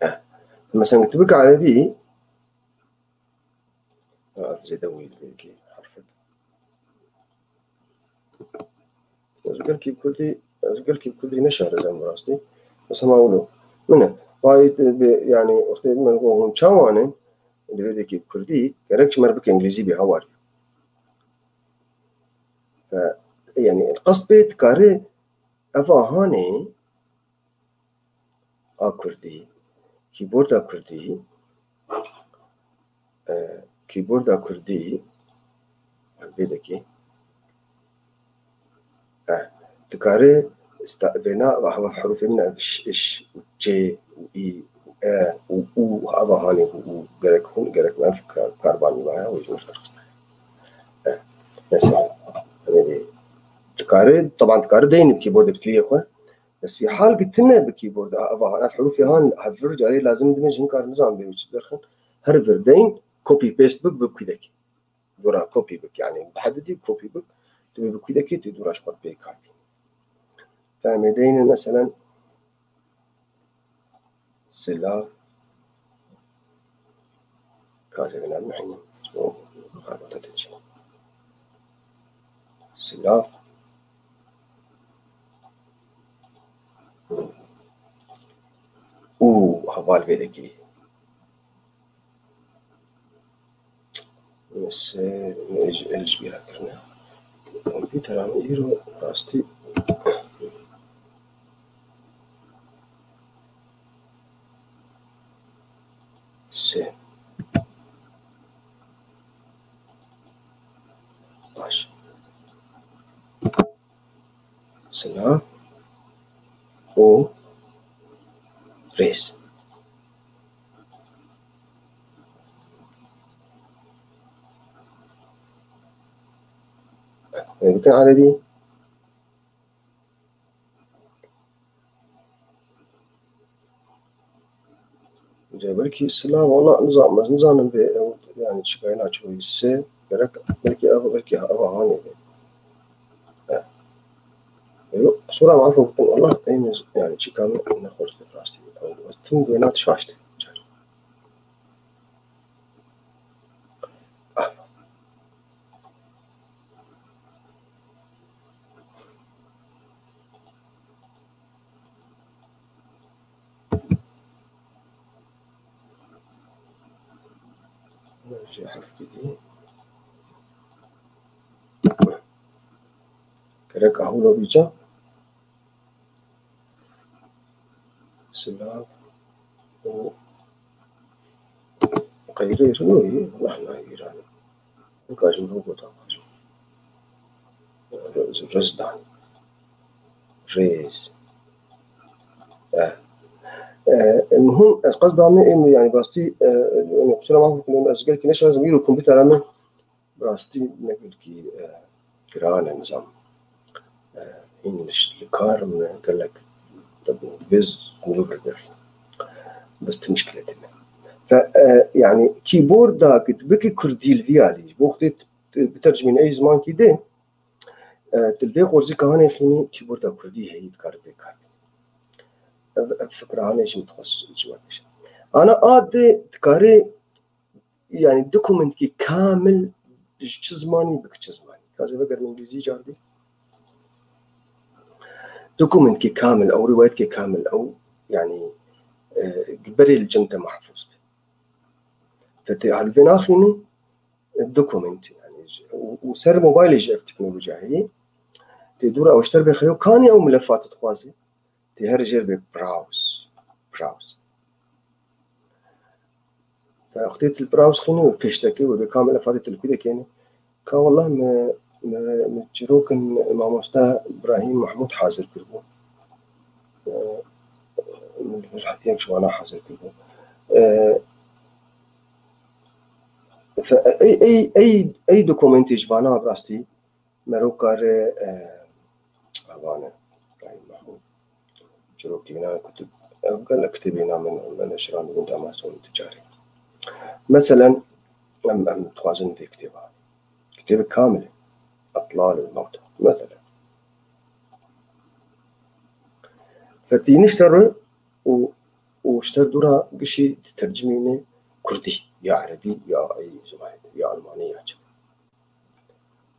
Eh. Mesela tu bike erebî. Ha, zêde wî belkî herfek. Ez gelkî kurdî, ez gelkî kurdî neşarezem bi rastî. Bes hema wilo. Min e. Vay, bi, yani, wextê min go hûn çawan in, li vê dekî kurdî, gerek ji me re bike îngilîzî bê hawar. Fe, yani, qest bê dikare ev ahanê a kurdî, kîborda kurdî, e, kîborda kurdî, vê dekî, e, dikare sta-, vêna heva herûfê min ev ş, ş û ç û î û e û û hava hanê û û gerek hûn, gerek me ev kar-, karbanî me ya, wê ji min derxiste. E, mesela, hemê dê dikare, taban dikare deyne kîbordê bi tiliyê xwe, Bes fî hal gi tune bi kîborda eva han, ev herûfê han her vir carê lazim dibin, ji hin kar nizan bê çi derxin. Her vir deyn, copy paste bik, bi kûdekê. Dora copy bik, yani bi hedidî copy bik, tu bi kûdekê tu dora ji xwe pê kar bî. Fe em ê deynin, meselen, Silav. Kazê bina mihînim. O xebata te çi. Silav. Û heval vê dekî. Min se, min ji, min ji bîra kirine. Kompûtera min îro rastî sê. Baş. Silav û rêz. Em bikin erebî. Ca belkî silav, wala nizam-, ez nizanim vê ew, yani çi gayna çi wî sê, gerek belkî ev, belkî eva hanê be. E. Yo, qisûra min efû bikin, wala eyniz, yani çi kam nexwest rastî. Ew, ez tim gayna şaşt. Ji hefkî dî. Gerek ahûlo bîca. Silav û qeyrê rûyê rehna Îranê. Nika ji min gota xwe. Rez dan. Rêz. Eh. Eh, muhim, ez qesda me em, yani, bastî, eh, yani, qusura maf bikin, ez gelkî neşazim, îro kompûtera min Bi rastî ne gelkî, e, giran e, nizam. E, hîn li ş-, li kar min e, gelek, tabi, vêz mirov li vir. Bes tu muşkile tê. Fe, e, yani keyboarda ki tu bikî kurdî li vî alî, ji bo wextê tu bitercimîn ey zimankî dê, e, tu li vê qorzî kahanê xînî keyboarda kurdî heyî dikare pê kar bî. Ev, ev fikra hanê jî min dixwest ji we bêjim. Ana a dê dikare yani dokumentkî kamil ji çi zimanî bike çi zimanî. Ka ji veger min îngilîzî cardî. Dokumentkî kamil, ew rîwayetkê kamil, ew yani, e, berê li cem te mahfûz be. Te tê hal vê naxînî, e, dokument yani. Û, û ser mobaylê jî ev teknolojiya heye. Tê dûra ew ji ter bê xeyo kanî ew milefat dixwaze. Tê her jêr bê browse, browse. Te wextê tu li browse xînî û pêştekê û dê kamil efadê tu li ku de kênî. Ka wallah me, me, me çîrokin mamoste Îbrahîm Mehmûd hazir kiribû. E, min ji wana hazir kiribû. E, fe-, ey, ey, ey, ey dokumentê ji vana bi rastî Mero kare, e, hevan e. Kayî Mahmûd. Çirokîna kutib. Ev gelek kitêbê na min, me neşirandibûn di Amazon ticarê. Meselen, em, em dixwazin vê kitêba. Kitêbê kamil e. Etlal el Mewta. Meselen. Fetî nişte re û, û ji ter dûra gişî ditercimîne kurdî, ya erebî, ya, ya almanî, ya çi.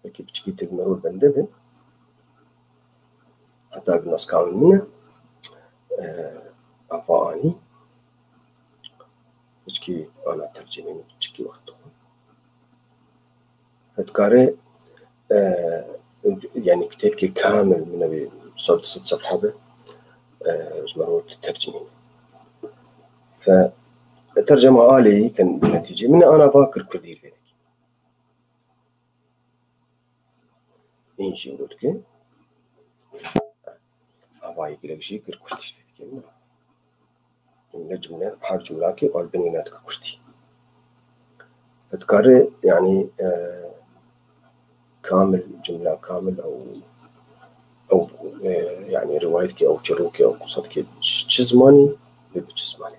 Belkî piçikî tê bi merov bende be. Heta bi nas kamil min e, e, ava anî. Piçikî ana tercîmê min piçikî wext dixwe. Dikare, e, yani kitêbkê kamil min nevê sed, sed sefhe be, e, ji merov tercîmê min. Fe, tercema aleyî kin netîcê min ana va kir kurdî li vê. În jî wilo dike. Havayê gelek jî kir kurdî dike. Ne cumle, her cumlakê al binê ne dike kurdî. Dikare, yani, e, kamil, cumla kamil ew, ew, e, yani, rivayet ke ew çirok ke ew qisa dike çi zimanî, bi çi zimanî.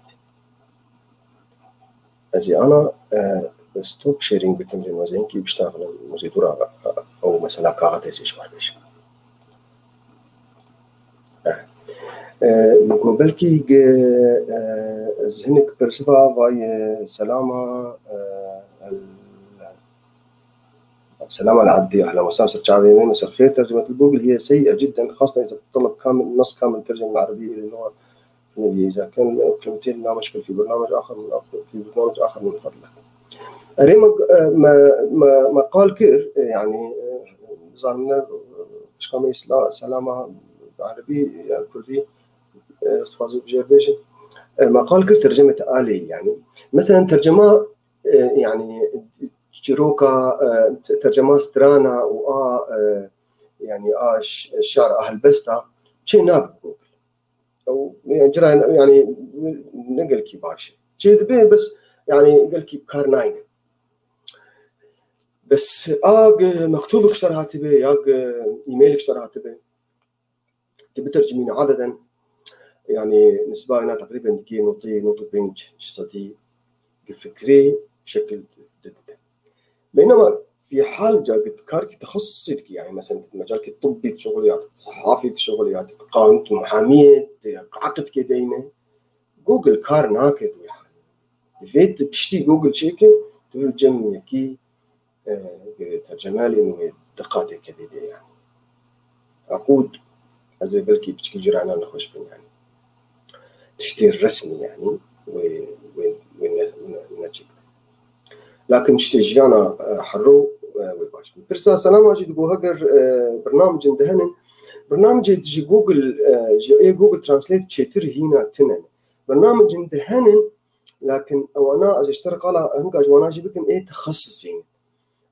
Ez ê ana, e, stop sharing bikim, jê mezên kî biştaxin, muzê dûra, e, ew mesela kaxetê sê ji wan bêjim. E, e, go belkî ge, e, ez hinek persiva vay, e, selama, e, el, سلام العبدي، أهلًا وسهلًا، مساء الخير. ترجمة الجوجل هي سيئة جدًا، خاصة إذا تتطلب كامل، نص كامل ترجمة من العربية إلى اللغة الأجنبية. إذا كان كلمتين لا مشكلة، في برنامج آخر من أفضل، في برنامج آخر من فضلك. Erê me, me, me, me qal kir, yani, zanim ne, pişka me îsla-, selama, erebî, yani, kurdî, ez dixwazim jê bêjim. Me qal kir tercemê te aleyî, yani. Mesela tercema, yani, çîroka, e, tercema strana û a, e, yani a ş-, şar a helbesta çê nabe bi Google. Ew, yani, cira, yani, ne gelkî baş e. Çê dibe, bes, yani, gelkî bi kar nayne. Bes a ge mektubek ji te re hatibe, ya ge e-mailek ji te re hatibe. Tu bitercimîne adeden, yani nisba ina teqrîben dikê notê, notê pênc ji sedî gi fikrê şekil didide. Beynema fî hal ca gi karkî texesusî dikî, yani mesela tu mecalkî tibbî dişuxulî ya tu sehafî dişuxulî ya tu qanûn tu muhamiyê tu eqidkê deyne, Google kar nake di wê halê. Divê tu piştî Google çêke, tu bi cem yekî, e, tercemelên wê diqatê kedê de yani. Eqûd, ez ê belkî piçkî cîrana nexweş bin yani. Tiştê resmî yani, wê, wê, wê ne, ne, neçik. Lakin tiştê jiyana, e, herro, e, wê baş bin. Pirsa Selama jî digo heger, e, birnamicên dihenin, birnamicê ji Google, e, ji ê Google Translate çêtir hîna tine ne. Birnamicên dihenin, lakin ewana ez ji te re qala hinka ji wana jî bikim, ê texesusî ne.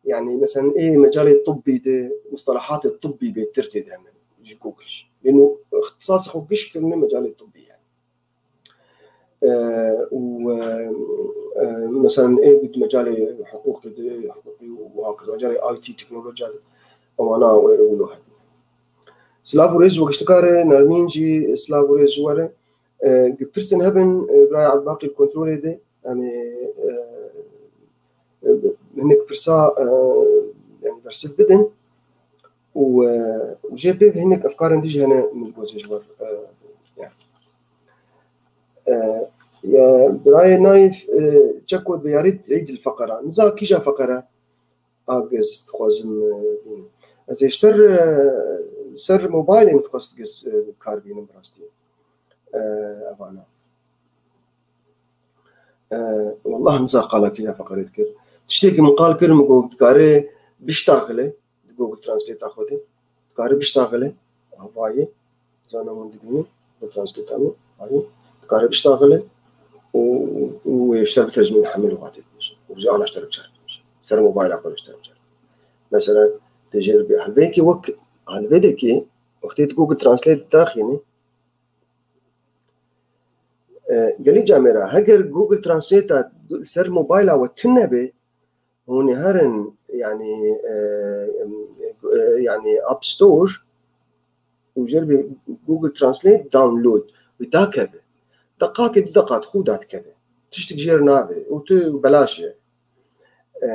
Yani, mesela, ê mecalê tibbî de, mustalahatê tibbî bêtir tê de hemen ji Google jî. Lêno ixtisasê xwe giş kirine mecalê tibbî yani. E, û, e, e, mesela, ê di mecalê hiqûqê de, hiqûqî û hakeza, mecalê I T teknolojiya de, ewana wê wilo hebin. Silav û rêz ji we giştikar e, Nermîn jî silav û rêz ji we re. E, pirsên hebin, e, biraya Ebdulbaqî kontrolê de, em ê, e, e, hinek pirsa, e, yani bersiv bidin û, e, û jê pê hinek efkarên dî jî hene min gozê ji wer, e, yani. E, ya, birayê Naif, e, çeko dibê yarî Eîd el Feqera. Niza kîja feqera? A giz dixwazim, e, bînim. Ez ê ji te re, e, ser mobilê min dixwest giz, e, kar bînim bi rastî. E, evana. E, wallah niza qala kîja feqerê dikir. Tiştekî min qal kir, min got, dikarê biştaxile, di Google Translate-a xwe de. Dikarê biştaxile, havayê, zana hûn dibînin, Google Translate-a min, havayê, dikarê biştaxile û, û wê ji te bitercimîne hemî lixatê dibêje. Û zî ana ji te re biçarikî dibêje. Ser mobayla xwe re ji te re biçarikî. Mesela, tê jê re bê helveyekê wek, helveyekê, wextê tu Google Translate daxînî, e, gelî camêra, heger Google Translate-a ser mobayla we tune be, hûn ê herin, yani, e, e, yani App Store û jê re bê Google Translate download wê dakeve. Deqakê du deqa dixwe dadikeve. Tiştik jê re nabe û tu belaş e. E,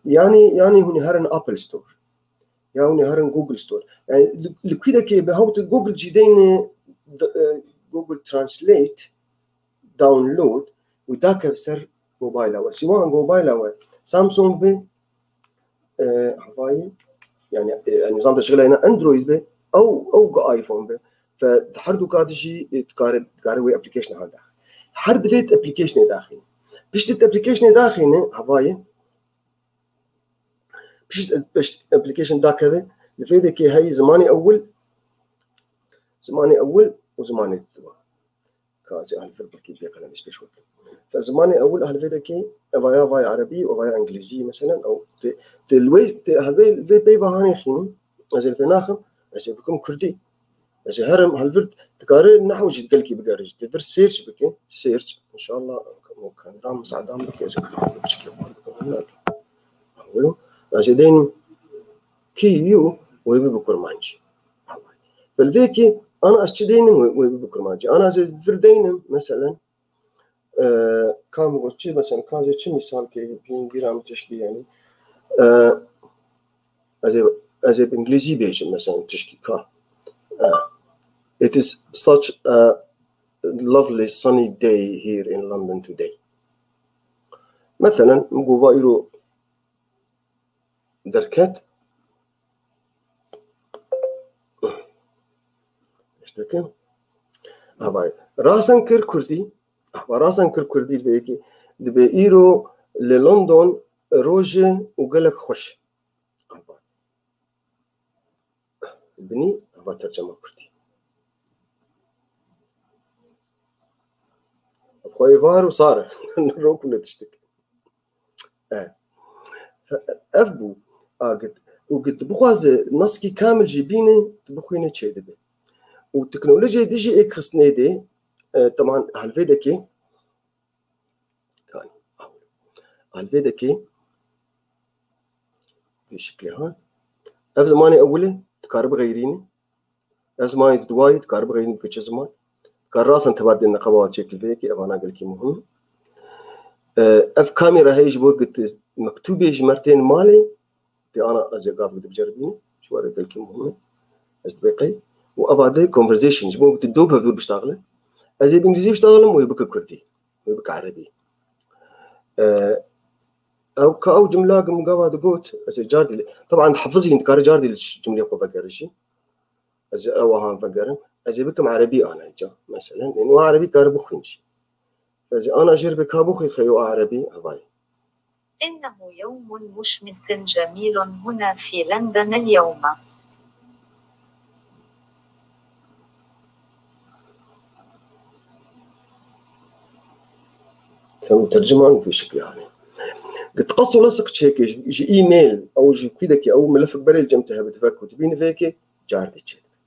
yani, yani hûn ê herin Apple Store. Ya hûn ê herin Google Store. Yani li, li kwîdekê bi hewt Google jî deyne d-, e, Google Translate download û dakev ser mobayla we. Siwan mobayla we Samsung be, e, havayî, yani, e, yani nizam de şixuleyne Android be, ew, ew ga iPhone be. Fe di her du ka de jî, e, dikare, dikare wê application handa. Her divê tu application daxîne. Piştî tu application daxîne, havayî, Pişt, pişt application dakeve, li vê dekê heyî zimanê ewil, zimanê ewil û zimanê diduwa. Ka ez ê alî vir birkî bê qelemê pêş wekî. Te zimanê ewil alî vê dekê, eva ya vay erebî, eva ya îngilîzî, meselen, ew tê, tê li wê, tê hevê vê peyva hanê xînî, ez ê li vê naxim, ez ê bikim kurdî. Ez ê herim helvir, dikare nehw jî gelkî bigere jî. Dê vir search bike, search. Înşallah, o kameram misaada min bike, ez ê kanalê biçikê xwe bikim. Hewlo, ez ê deynim Q U, wê bibe kurmancî. Belvê ki, ana ez çi deynim, wê, wê bibe kurmancî. Ana ez ê vir deynim, meselen, e, kam got çi, mesela, ka ez ê çi misal ke, bîn bîra min tişkî, yani. E, ez ê, ez ê bi îngilîzî bêjim, mesela, tişkî ka. E, it is such a lovely sunny day here in London today. Mesela, min got va îro derket. Tiştekî. Havayî. Rasen kir kurdî. Hava rasen kir kurdî, dibê ki, dibê îro li London roj e û gelek xweş. Hava. Binî, hava tercema kurdî. Xwe êvar û sar e. Rok û ne tiştek. E. Ev bû. A git. Û git bixwaze naskî kamil jî bîne, tu bixwîne çê dibe. Û teknolojiyê dijî êk xistinê de, e, teman helvê dekê, yani, helvê dekê, vê şeklê ha. Ev zimanê ewil e, dikare bixeyrîne. Ev zimanê di duwayî, dikare bixeyrîne bike çi ziman. Dikare rasen tevadên neqeba çêkil vê yekê, evana gelkî muhim. E, ev kamera heye ji bo git mektûbê ji mertên malê, tê ana ez ê gav gidib ceribîne, ji were gelkî muhim e. Ez dibê qey. Û eva de conversation, ji bo git do bi do biştaxile. Ez ê bi îngilîzî biştaxilim, wê bike kurdî, wê bike erebî. E, ew ka ew cimla min gava digot, ez ê cardî lê. Teban hifizîn dikare cardî li cimlê xwe vegere jî. Ez ê ew wiha vegerim. Ez ê bikim erebî ana ca. Meselen, ên wa erebî kare bixwîn jî. Ez ê ana jêr bê ka bixwî xeyo a erebî, hevayê. إنه يوم مشمس جميل هنا في لندن اليوم. Sen tercüman vê şeklê hanê. Git qas û lesik çêke ji, ji e-mail, ew ji kwîdekî ew milefik berê li cem te hebe divek û dibînî vê yekê cardî çêdibe.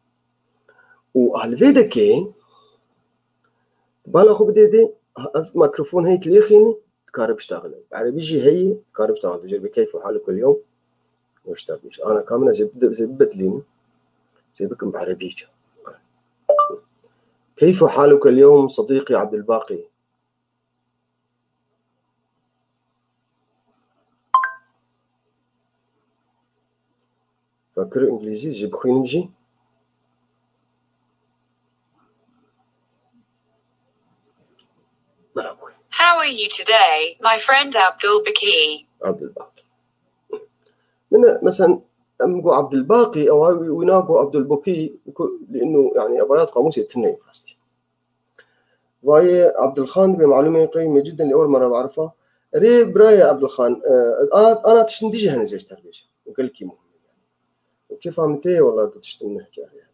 Û a li vê dekê bala xwe bidê dê, ev mikrofon heyî lêxînî, dikare biştaxile. Erebî jî heyî, dikare biştaxile. Dibêje bi keyf û halik ul yom. Û işte bîş. Ana ka min ez ê bide-, ez ê bibedilînim. Ez ê bikim bi erebî ca. كيف حالك اليوم صديقي عبد الباقي؟ فكر إنجليزي، جيب خوي نمشي. How are you today, my friend Abdul Baki? عبد الباقي. من مثلًا أم جو عبد الباقي أو هاي ويناغو عبد الباقي، لأنه يعني أبايات قاموس يتنين براستي. Vayê Abdulxan dibê malûmên qeyî me cidden li ewr me re barifa. Erê birayê Abdulxan, e, a, ana tiştin dijî hene zêşter bêje. Û gelkî muhim e. Û kêfa min tê wela tu tiştin neh carê.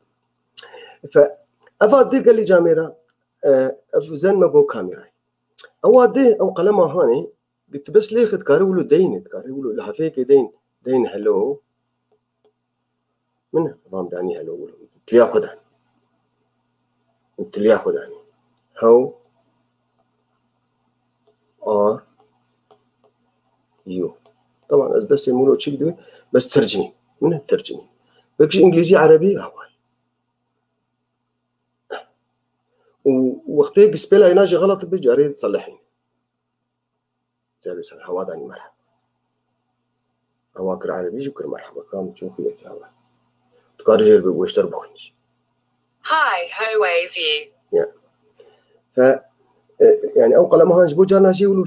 Fe, eva di gelî camêra, e, ev zen me go kamerayê. Ewa di ew qelema hanê, tu bes lêxê dikare wilo deyne, dikare wilo li hefêkê deyn, deyn hello. Min van danî hello wilo. Tiliya xwe danî. Tiliya xwe danî. How are you? Tamam, ez destê min wilo çîk dibe, bes tercimî. Min tercimî. Belkî ji îngilîzî, erebî, haway. Û wextê gispêla îna jî xelet dibe, carê diselehîne. Carê ser hewa danî merheba. Hewa kir erebî jî kir merheba. Kam çûn xuyekî hewa. Tu karî jêr bi weşter bixwînî jî. Hi, how are you? Ya. Fe, e, yani ew qelema han ji bo carna jê wilo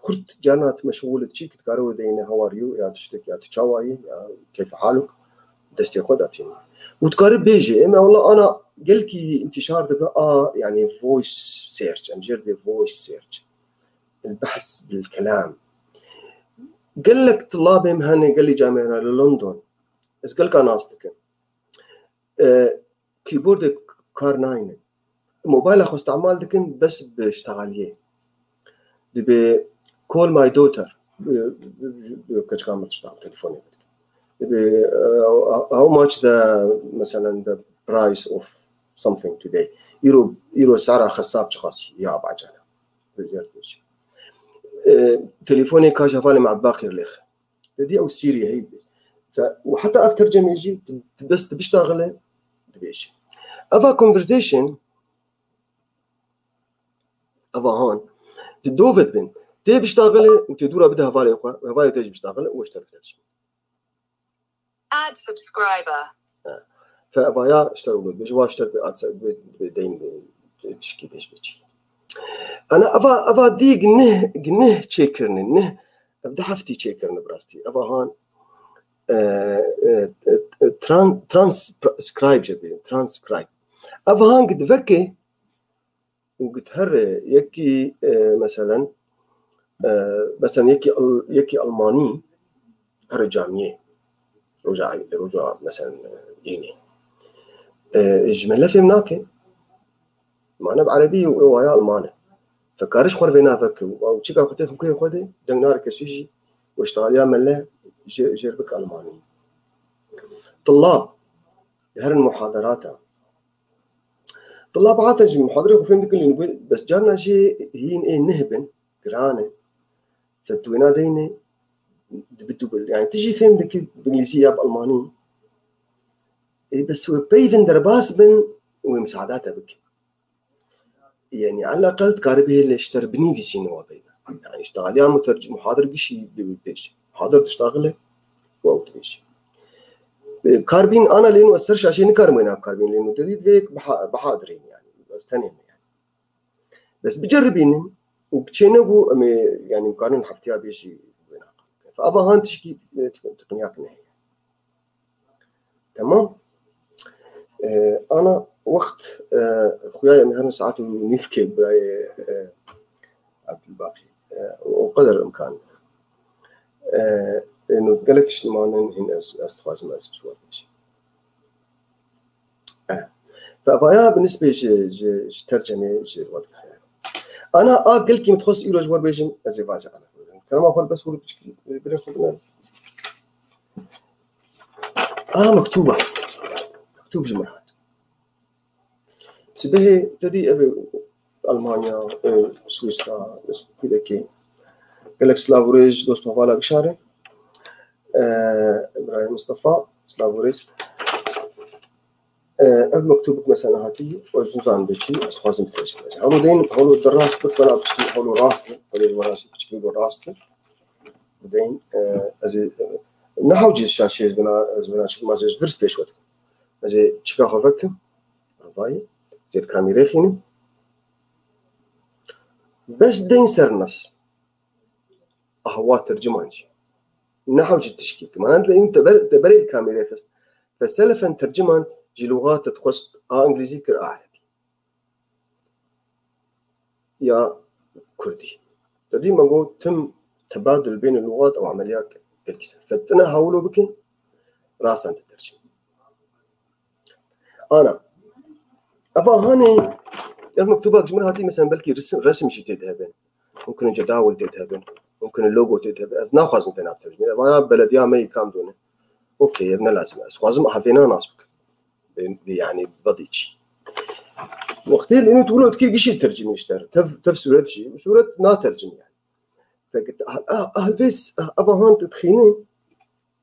xurt carna tu meşxûl dikî, ki dikare wê deyne how are you, ya tiştek, ya tu çawa yî, ya keyf haluk, destê xwe datîne. Û dikare bêje, ê me wela ana gelkî întîşar dibe a, yani voice search, em jêr dê voice search. البحث بالكلام. Gelek tulabê me hene gelî camêra li London. Ez gelka nas dikim. E, keyboardê kar nayne. Mobayla xwe îstemal dikin bes bi ştegaliyê. Dibê call my daughter. Bi, bi, bi keçika min tişta telefonê min dikin. Dibê, e, how much the, meselen, the price of something today. Îro, îro sara xesab çiqas ya bacana. Vêjert bêje. E, telefonê ka ji hevalê me Ebbaqî lêx. Te dî ew Sîrî heyî. Fe, û heta ev tercemê jî tu, tu bes tu biştaxile, dibêje. Eva conversation, eva han, tu dove dibin. Tê biştaxile û tê dûra bide hevalê xwe, hevalê te jî biştaxile û eşter bitercim. Add subscriber. Ha. Fe eva ya işte, û bêje wa işte bi ad se-, bi, bi deyn bi, bi tişkî bêj biçî. Ana eva, eva dî gineh, gineh çêkirine, neh, ev di heftî çêkirine bi rastî. Eva han, e, e, e, tran-, transcribe jê dibin, transcribe. Eva han gi diveke û git here yekî, e, meselen, e, meselen yekî Al-, yekî Almanî here camiyê. Roja, roja, meselen, e, dînê. E, ji me lefêm nake. Mane bi erebî û waya Alman e. Fekariş xwe vê navek û çika xwe tê xwe de, deng nare kesî jî, û iştihaliya mele jê, jêr bik Almanî. Tulab, herin muhaderata. Tulab hate jî muhadirê xwe fêm dikin, lê bes carna jî hîn ê neh bin, giran e. Fetwêna deyne, dibi dubl. Yani tu jî fêm dikî bi îngilîzî ya bi almanî. Ê, bes wê peyvên derbas bin û wê misaada te bikin. Yani, elaqel dikaribê lê ji te re binivîsîne wa peyve. Yani, iştihaliya muterc-, muhadir gişî bi wî pêş. Muhadir diştaxile, wa wî pêş. E, karbîn ana lêno ez ser şaşê nikarim wêna karbîn lêno. Te dî divê yek biha-, bihadirên yani. Ez tenê me yani. Bes biceribînin û çê nebû, em ê, yani, em karin heftiya bê jî wêna. Eva han tişkî, e, tiqniyak neheye. Tamam. E, ana wext, e, xuya em herin saet û nîvkê birayê, e, Abdulbaqî. E, o qeder imkan. E, êno gelek tişt manin hîn ez, ez dixwazim ez ji we bêjim. E, fe vaya bi nisbê ji, ji, ji tercemê ji we diheye. Ana a gelkî min dixwest îro ji we bêjim, ez ê vaca ana. Kerema xwe bes hûr biçik birê xwe bine. A mektûba. Mektûb ji min hat. Sibehê te dî ev ê Almanya, e, Swîsra, Kûdekê. Gelek silav û rêz dost hevala gişarê. E, Îbrahîm Mistefa, silav û rêz. E, ev mektûbik mesela hatî, ez nizanim bê çi, ez dixwazim bitercim. Hewlo deyin, hewlo di rast bik, bela piçkî, hewlo rast bik, hewlo wera jî piçkî hewlo rast bik. Deyin, e, ez ê, e, ne hewcî şaşê ez bina, ez bina çik, ma ez ê virs pêş we dikim. Ez ê çika xwe vekim, avayî, zêr kamîrê xînim. Bes deyin ser nas. Ahwa tercümancı. Ne hewcî tişkî. Manen de in teber, teberê kamîrê xist. Feselefen tercüman ji lûgat dixwest a îngilîzî kir a erebî. Ya kurdî. Te dî me got tim tebadul bêne lûgat ew emeliya gelkî ser. Fetine hawlo bikin, rasan te tercüme. Ana. Eva hanê, ev mektubak ji min hatî, mesela belkî resim, resim jî tê de hebe. Mumkin e cedawil tê de hebe. Mumkin e logo tê de hebe. Ez naxwazim vê nav tercüme. Eva ya belediya me yê kam done. Okey, ev ne lazim. Ez xwazim ha vêna nas bikim. Bê, bê, yani, badî çi. Wextê li êno tu wilo dikî gişî tercüme işte. Tev, tev suret jî. Suret na tercüme yani. Peki, ah, ah, ah, vês, ah, eva han tu dixînî.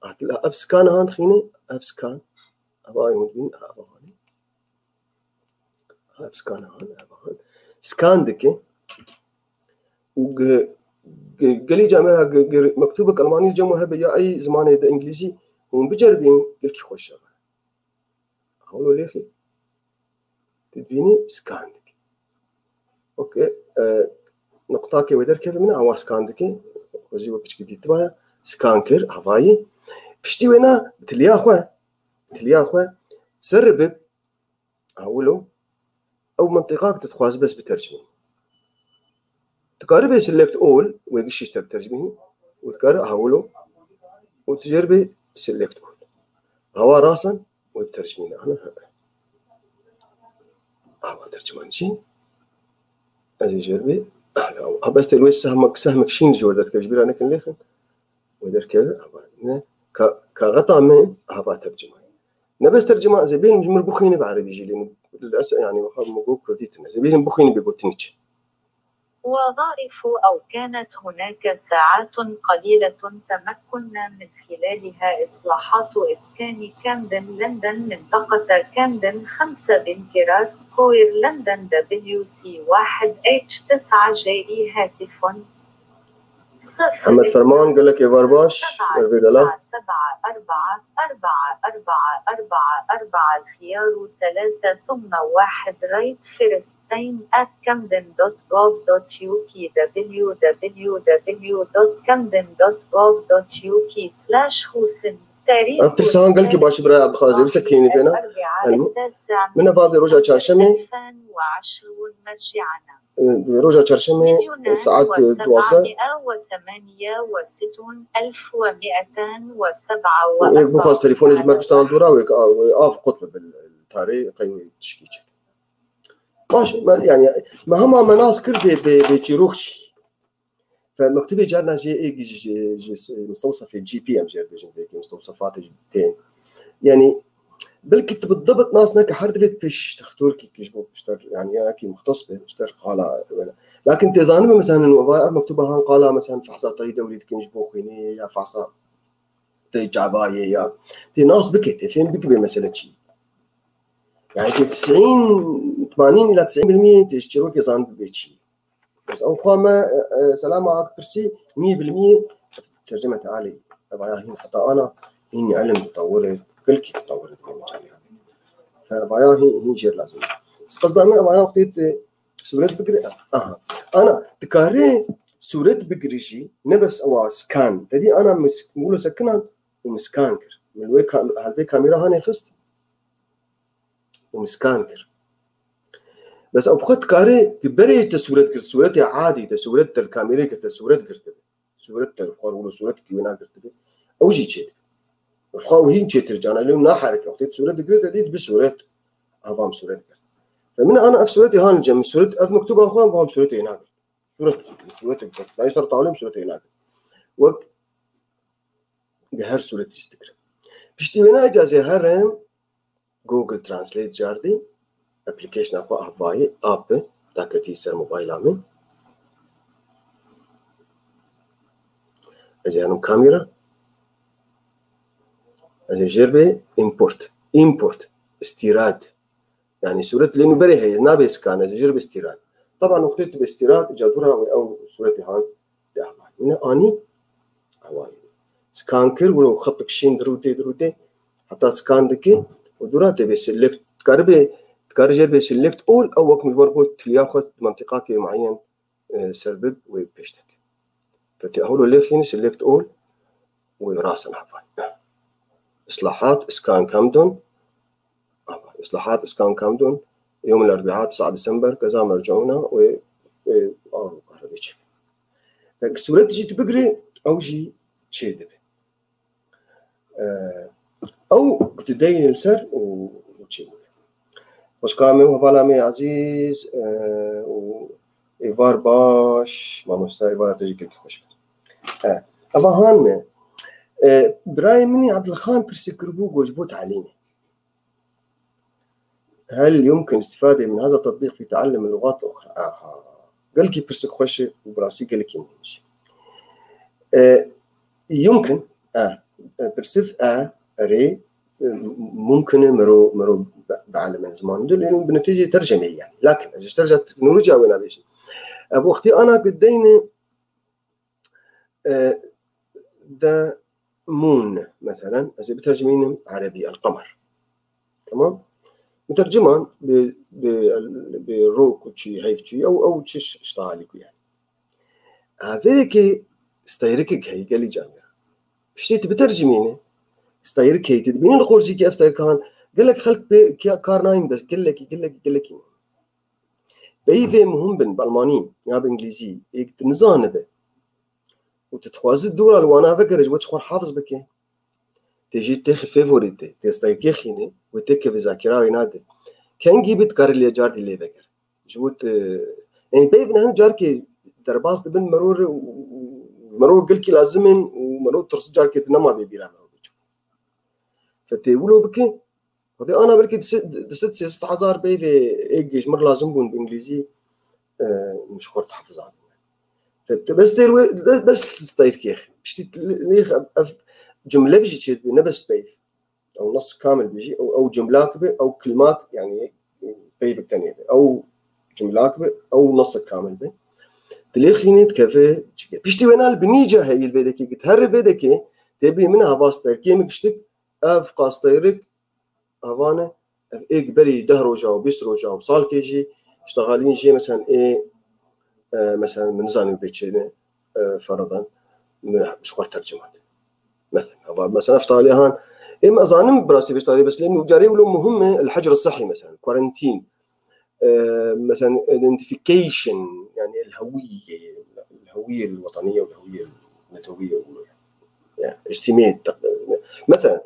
Ah, tu ev skan han dixînî. Ev skan. Eva hûn dibîn, eva hanê. Ev skan han, ev han. Skan dike. Û ge-, ge-, gelî camera ge-, ge-, mektubek Almanî cem hebe ya ey zimanê de îngilîzî hûn biceribîn, gelkî xweş e. Hewlo lêxî. Tu dibînî skan dike. Okey. E, nuqtakê wê derkeve min, awa skan dike. Xwezî we piçkî dîtibaye. Skan kir, havayî. Piştî wêna tiliya xwe. Tiliya xwe. Ser bi Hawlo, ew mentiqak tu dixwazî bes bitercimî. Tu karî bê select all, wê gişî ji te bitercimî, û tu karî hawlo, û tu jêr bê select all. Hawa rasan, wê bitercimî ne. Ana, ha. Hawa tercüman çi? Ez ê jêr bê, ha, bes tê wê sehmek, sehmek şîn ji wê derdikeve, ji bîra nekin lêxin. Wê derkeve, hava, ne? Ka-, kaxeta me, hava tercüman. Ne bes tercüman, ez ê bênim ji min bixwînî bi erebî jî lê. Li es-, yani, waxa min got kurdî tune. Ez ê bênim bixwînî bê gotinî çi. وظائف أو كانت هناك ساعات قليلة تمكنا من خلالها إصلاحات إسكان كامدن لندن منطقة كامدن خمسة بنكراس سكوير لندن دبليو سي واحد اتش تسعة جي إي هاتف Hemed Ferman, gelekê wer baş, mervê delal. سبعة أربعة أربعة أربعة أربعة أربعة الخيار ثلاثة ثم واحد right first name at camden dot gov dot U K W W W dot camden dot gov dot U K slash husin. Ev pirsa han gelkî baş e, birayê Abdulxaliq, ez ê bisekînî pêna. Min ev avdê roja çarşemê. Roja çarşemê saet duwazdeh. Yek bixwaz telefonê ji me biştal dûra wê, wê av qut bibe, tarê qey wê tişkî çek. Baş, me, yani, me hema me nas kir bê, bê, bê çîrok jî. Fe mektubê carna jê ê ji, ji, ji mistewsefê G P em jê dibêjin, belkî mistewsefatê jî tên. Yani, belkî tu bi dibit nas neke, her divê pêş textorkî ki ji bo pişter, yani, ya ki muxtes be, pişter qala wele. Lakin tê zanibin, mesela, va ev mektuba han qala, mesela, fehsa tayî dewrî dikin ji bo xwînê ya fehsa tê çavayê ya. Tê nas bike, tê fêm bike bê mesele çi. Yani, tê tisîn, temanîn îla tisîn bil mî tê ji çîrokê zanibin bê çi. Bes ew xwe me, e, e, selama ak pirsî, mî bil mî tercüme te alî. Evaya hîn heta ana, hîn ilim tetawurê, gelkî tetawurê dike mecalê. Fe evaya hîn, hîn jêr lazim. Ez qesda me evaya wextê tu suret bigire, aha. Ana, dikarê suret bigirî jî, ne bes ewa scan. Te dî ana mis-, wilo sekinan û min scan kir. Min wê kam-, hevdê kamera hanê xist. û min scan kir. Bes ew xwe dikarê ki berê te sûret girt, sûretê adî te sûret te li kamêrê girte, sûret girtibe. Sûret te li xwe rûlo sûret ki wê nagirtibe. Ew jî çêdibe. Xwe ew hîn çêtir cana lê naherike. Wextê tu sûret digire te dî dibi sûret. Ava min sûret girt. Ve min ana ev sûretê han cem, sûret ev mektuba xwe ava min sûretê nagirt. Sûret, sûretê girt. Dayê ser tawlê min sûretê nagirt. Wek di her sûretî jî digirim. Piştî wêna ecazê herim Google Translate cardî, application xwe avayî, app, daketî ser mobayla min. Ez ê herim kamera. Ez ê jêr bê import. Import. îstîrad. Yanî sûret lê nû berê heye, nabê skan, ez jê re bi îstîrad. Teban wextê tu bi îstîrad, îca dûra wê ew sûretê han de hevayî. Min anî hevayî. Skan kir, wilo xetik şîn dirûtê, dirûtê, heta skan dike û dûra tê bê select, dikare bê, dikare jê re bê select all, ew wek min ji we re got, tiliya xwe di mentiqakê mueyen, e, serbib wê pêş dike. Fetê ew lo lêxînî select all wê rasen hevayî. Islahat, skan kam don, Ava, islahat, iskan kam don, yewm el-erbîa, tisa Desember, keza merciûna wê, wê, a, kahrebe çêke. Sûret jî tu bigirê, ew jî çê dibe. E, ew ku tu deyî li ser û, û çê dibe. Xweşka me û hevala me ezîz, e, û êvar baş, mamosta êvara te jî gelkî xweş be. E, eva han me. E, birayê min ê Abdulxan pirsî kiribû, got ji bo talîmê. هل يمكن استفادة من هذا التطبيق في تعلم اللغات الأخرى؟ Aha. Gelkî pirsik xweş e û bi rastî gelekî nû jî. E, yumkin, e, e, pirsif e, erê, e, mumkin e mero, mero bi, bielime ziman. Dil, yani, bi netîcê tercemeyê yani. Lakin, ez ji terca teknolojiya wê nabêjim. E, bu wextî ana ku deyne, e, the moon, meselen, ez ê bitercimînim erebî, el-qemer. Tamam? Muterciman bi, bi, bi rok û çi, heyv çi, ew, ew çi ş-, ştalî ku yani. Ha, vê yekê steyrik heye gelî camia. Piştî tu bitercimîne, steyrik heye, tu dibînî li xorcîkî ev steyrikan, gelek xelk pê kiya kar nayîn, bes gelekî, gelekî, gelekî. Peyvê muhim bin, bi almanî ya bi îngilîzî, ê tu nizanibe û tu dixwazî dûra li wana vegere ji bo tu xwe hafiz bike, tê jî têxî favorite, tê steyrekê xîne û tê kevê zakira wê nade. Kengî bî dikare lê cardî lê vegere. Ji bo tu, yani peyv ne hin carkê derbas dibin mero re û, û, û mero gelkî lazim in û mero tirsi carkê tu nema bê bîra mero biçû. Fetê wilo bike, Xwedê ana belkî du sed, du sed sê sed hezar peyvê ê ji mir lazim bûn bi îngilîzî, e, min ji xwe re tehifiza bûne. Te, te bes têr wê, be-, bes steyr kêx. Piştî lêx ev, ev cumle bijî çê dibê, ne bes peyv. Ew nas kamil bijî, ew, ew cumlak bi, ew kilmak, yani peyvek tenê bi. Ew cumlak bi, ew nas kamil bi. Dilê xînê dikeve çike. Piştî wêna li binî ca heyî li vê dekê git. Her vê dekê tê bî min hava steyr kê min giştik, ev qasteyrik Havane, ev êk berî deh roja û bîst roja û salkê jî, işte xalîn jê, meselen, ê, e, meselen, min nizanî bê çêne, e, feradan, min ji xwe tercima de. Mesela, hava, mesela, ev talê han, ê, me zanim bi rastî vê talê, bes lê min carê wilo muhim e, el hecr sihî, mesela, quarantine. E, mesela, identification, yani, el hewiyye, el hewiyye el-wetaniye, el hewiyye el-netewiye, yani, ictimai, mesela,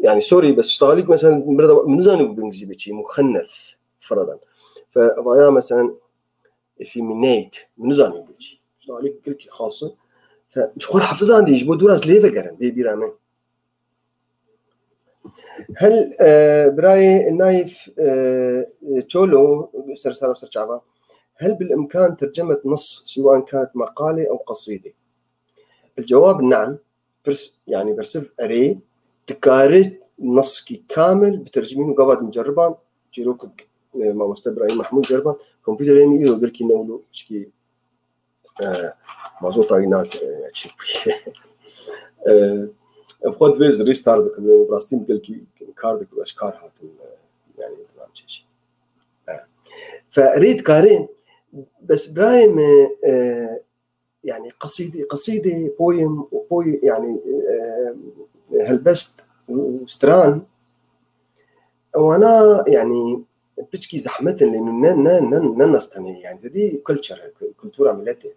Yani, sorry, bes ştalîk, mesela, bir de min zanî bi îngilîzî bi çi, muxennef, firadan. Fe, vaya, mesela, effeminate, min zanî bi çi. Ştalîk gelkî xas e. Fe, ji xwe hafizan dî, ji bo dûras lê vegerin, bê bîra min. Hel, e, birayê Naif, e, e, Çolo, ser, ser, ser çava. هل بالإمكان ترجمة نص سواء كانت مقالة أو قصيدة؟ الجواب نعم. Pirs, yani bersiv erê, dikare naskî kamil bi tercimîn û gava din ceriban, çîrok, e, mamoste Birahîm Mehmûd ceriban, kompûterê min îro gelkî newlo çikî, e, mazota wî nake, e, çî bûye. E, ev xwe divê ez restart bikim, e, rastî min gelkî kar dikim, ez kar hatim, e, yani, çeşî. E. Fe erê dikare, bes birayê min, e, yani qesîdê, qesîdê, poyem û poy-, yani, e, helbest û stran, ewana, yani, piçkî zehmet in, lê ne, ne, ne, ne nas tenê, yani, tedî culture, ku-, kultura milletê.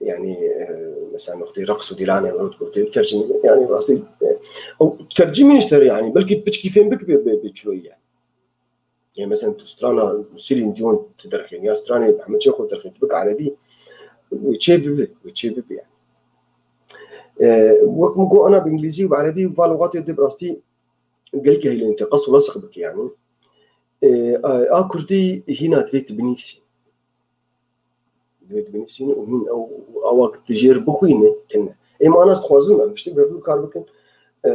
Yani, e, mesela, noqtê reqs û dîlanê, rot gotê, tercîmî, yani, rastî, e, ew tercîmî işte, yani, belkî piçkî fêm bik bi, bi, bi çiloyî, yani. Ê, mesela, tu strana Celine Dion tu derxîn, ya stranê Mehmet Çêxo derxîn, tu bik erebî, wê çê bibe, wê çê bibe yani. Ê, wek min got, ana bi îngilîzî û bi erebî va lûgatê dê bi rastî gelkî heyleyn te, qas û lesix bike yani. Ê, a, a kurdî hîna divê tu binîsî. Divê tu binivîsînî û hîn ew awa ku tu jê re bixwînî, tune. Ê, me ana ez dixwazim em piştî bi hevdû kar bikin. E,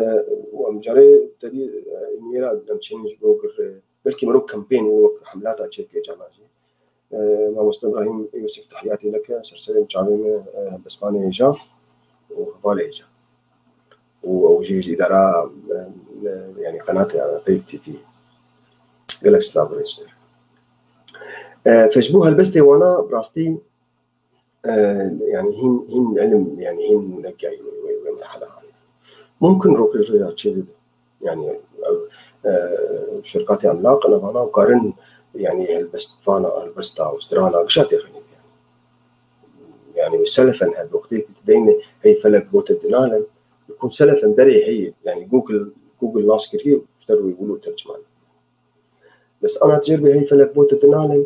û em carê te dî, e, nêra demçîn ji bo gir, e, belkî mirov kampên û wek hemlata çêke cana jî. E, Mamoste Ibrahîm Yûsif, tehiyatî leke, ser serê çavê me, e, helbestvanê hêja û hevalê hêja. Û ew jî ji îdara, e, e, yanî qenatê Peyv T V. Gelek silav birêz. E, Fe ji bo helbestê wana, bi rastî, e, yanî hîn, hîn ilim, yanî hîn negihayî wê, wê, wê merhela. Mumkin rokê rê ya çê bibe. Yanî, ev, e, şirkatê emlaq, navana û karin, yanî helbestvana, helbesta û strana gişa têxînê. Yanî, wê selefen hebe, wextê ku tu deyne hey felek bote dinalem, ku selefen berê heye, yanî Google, Google nas kiriye, ji te re wê wilo tercüman. Bes ana tu jê re bê hey felek bote dinalem,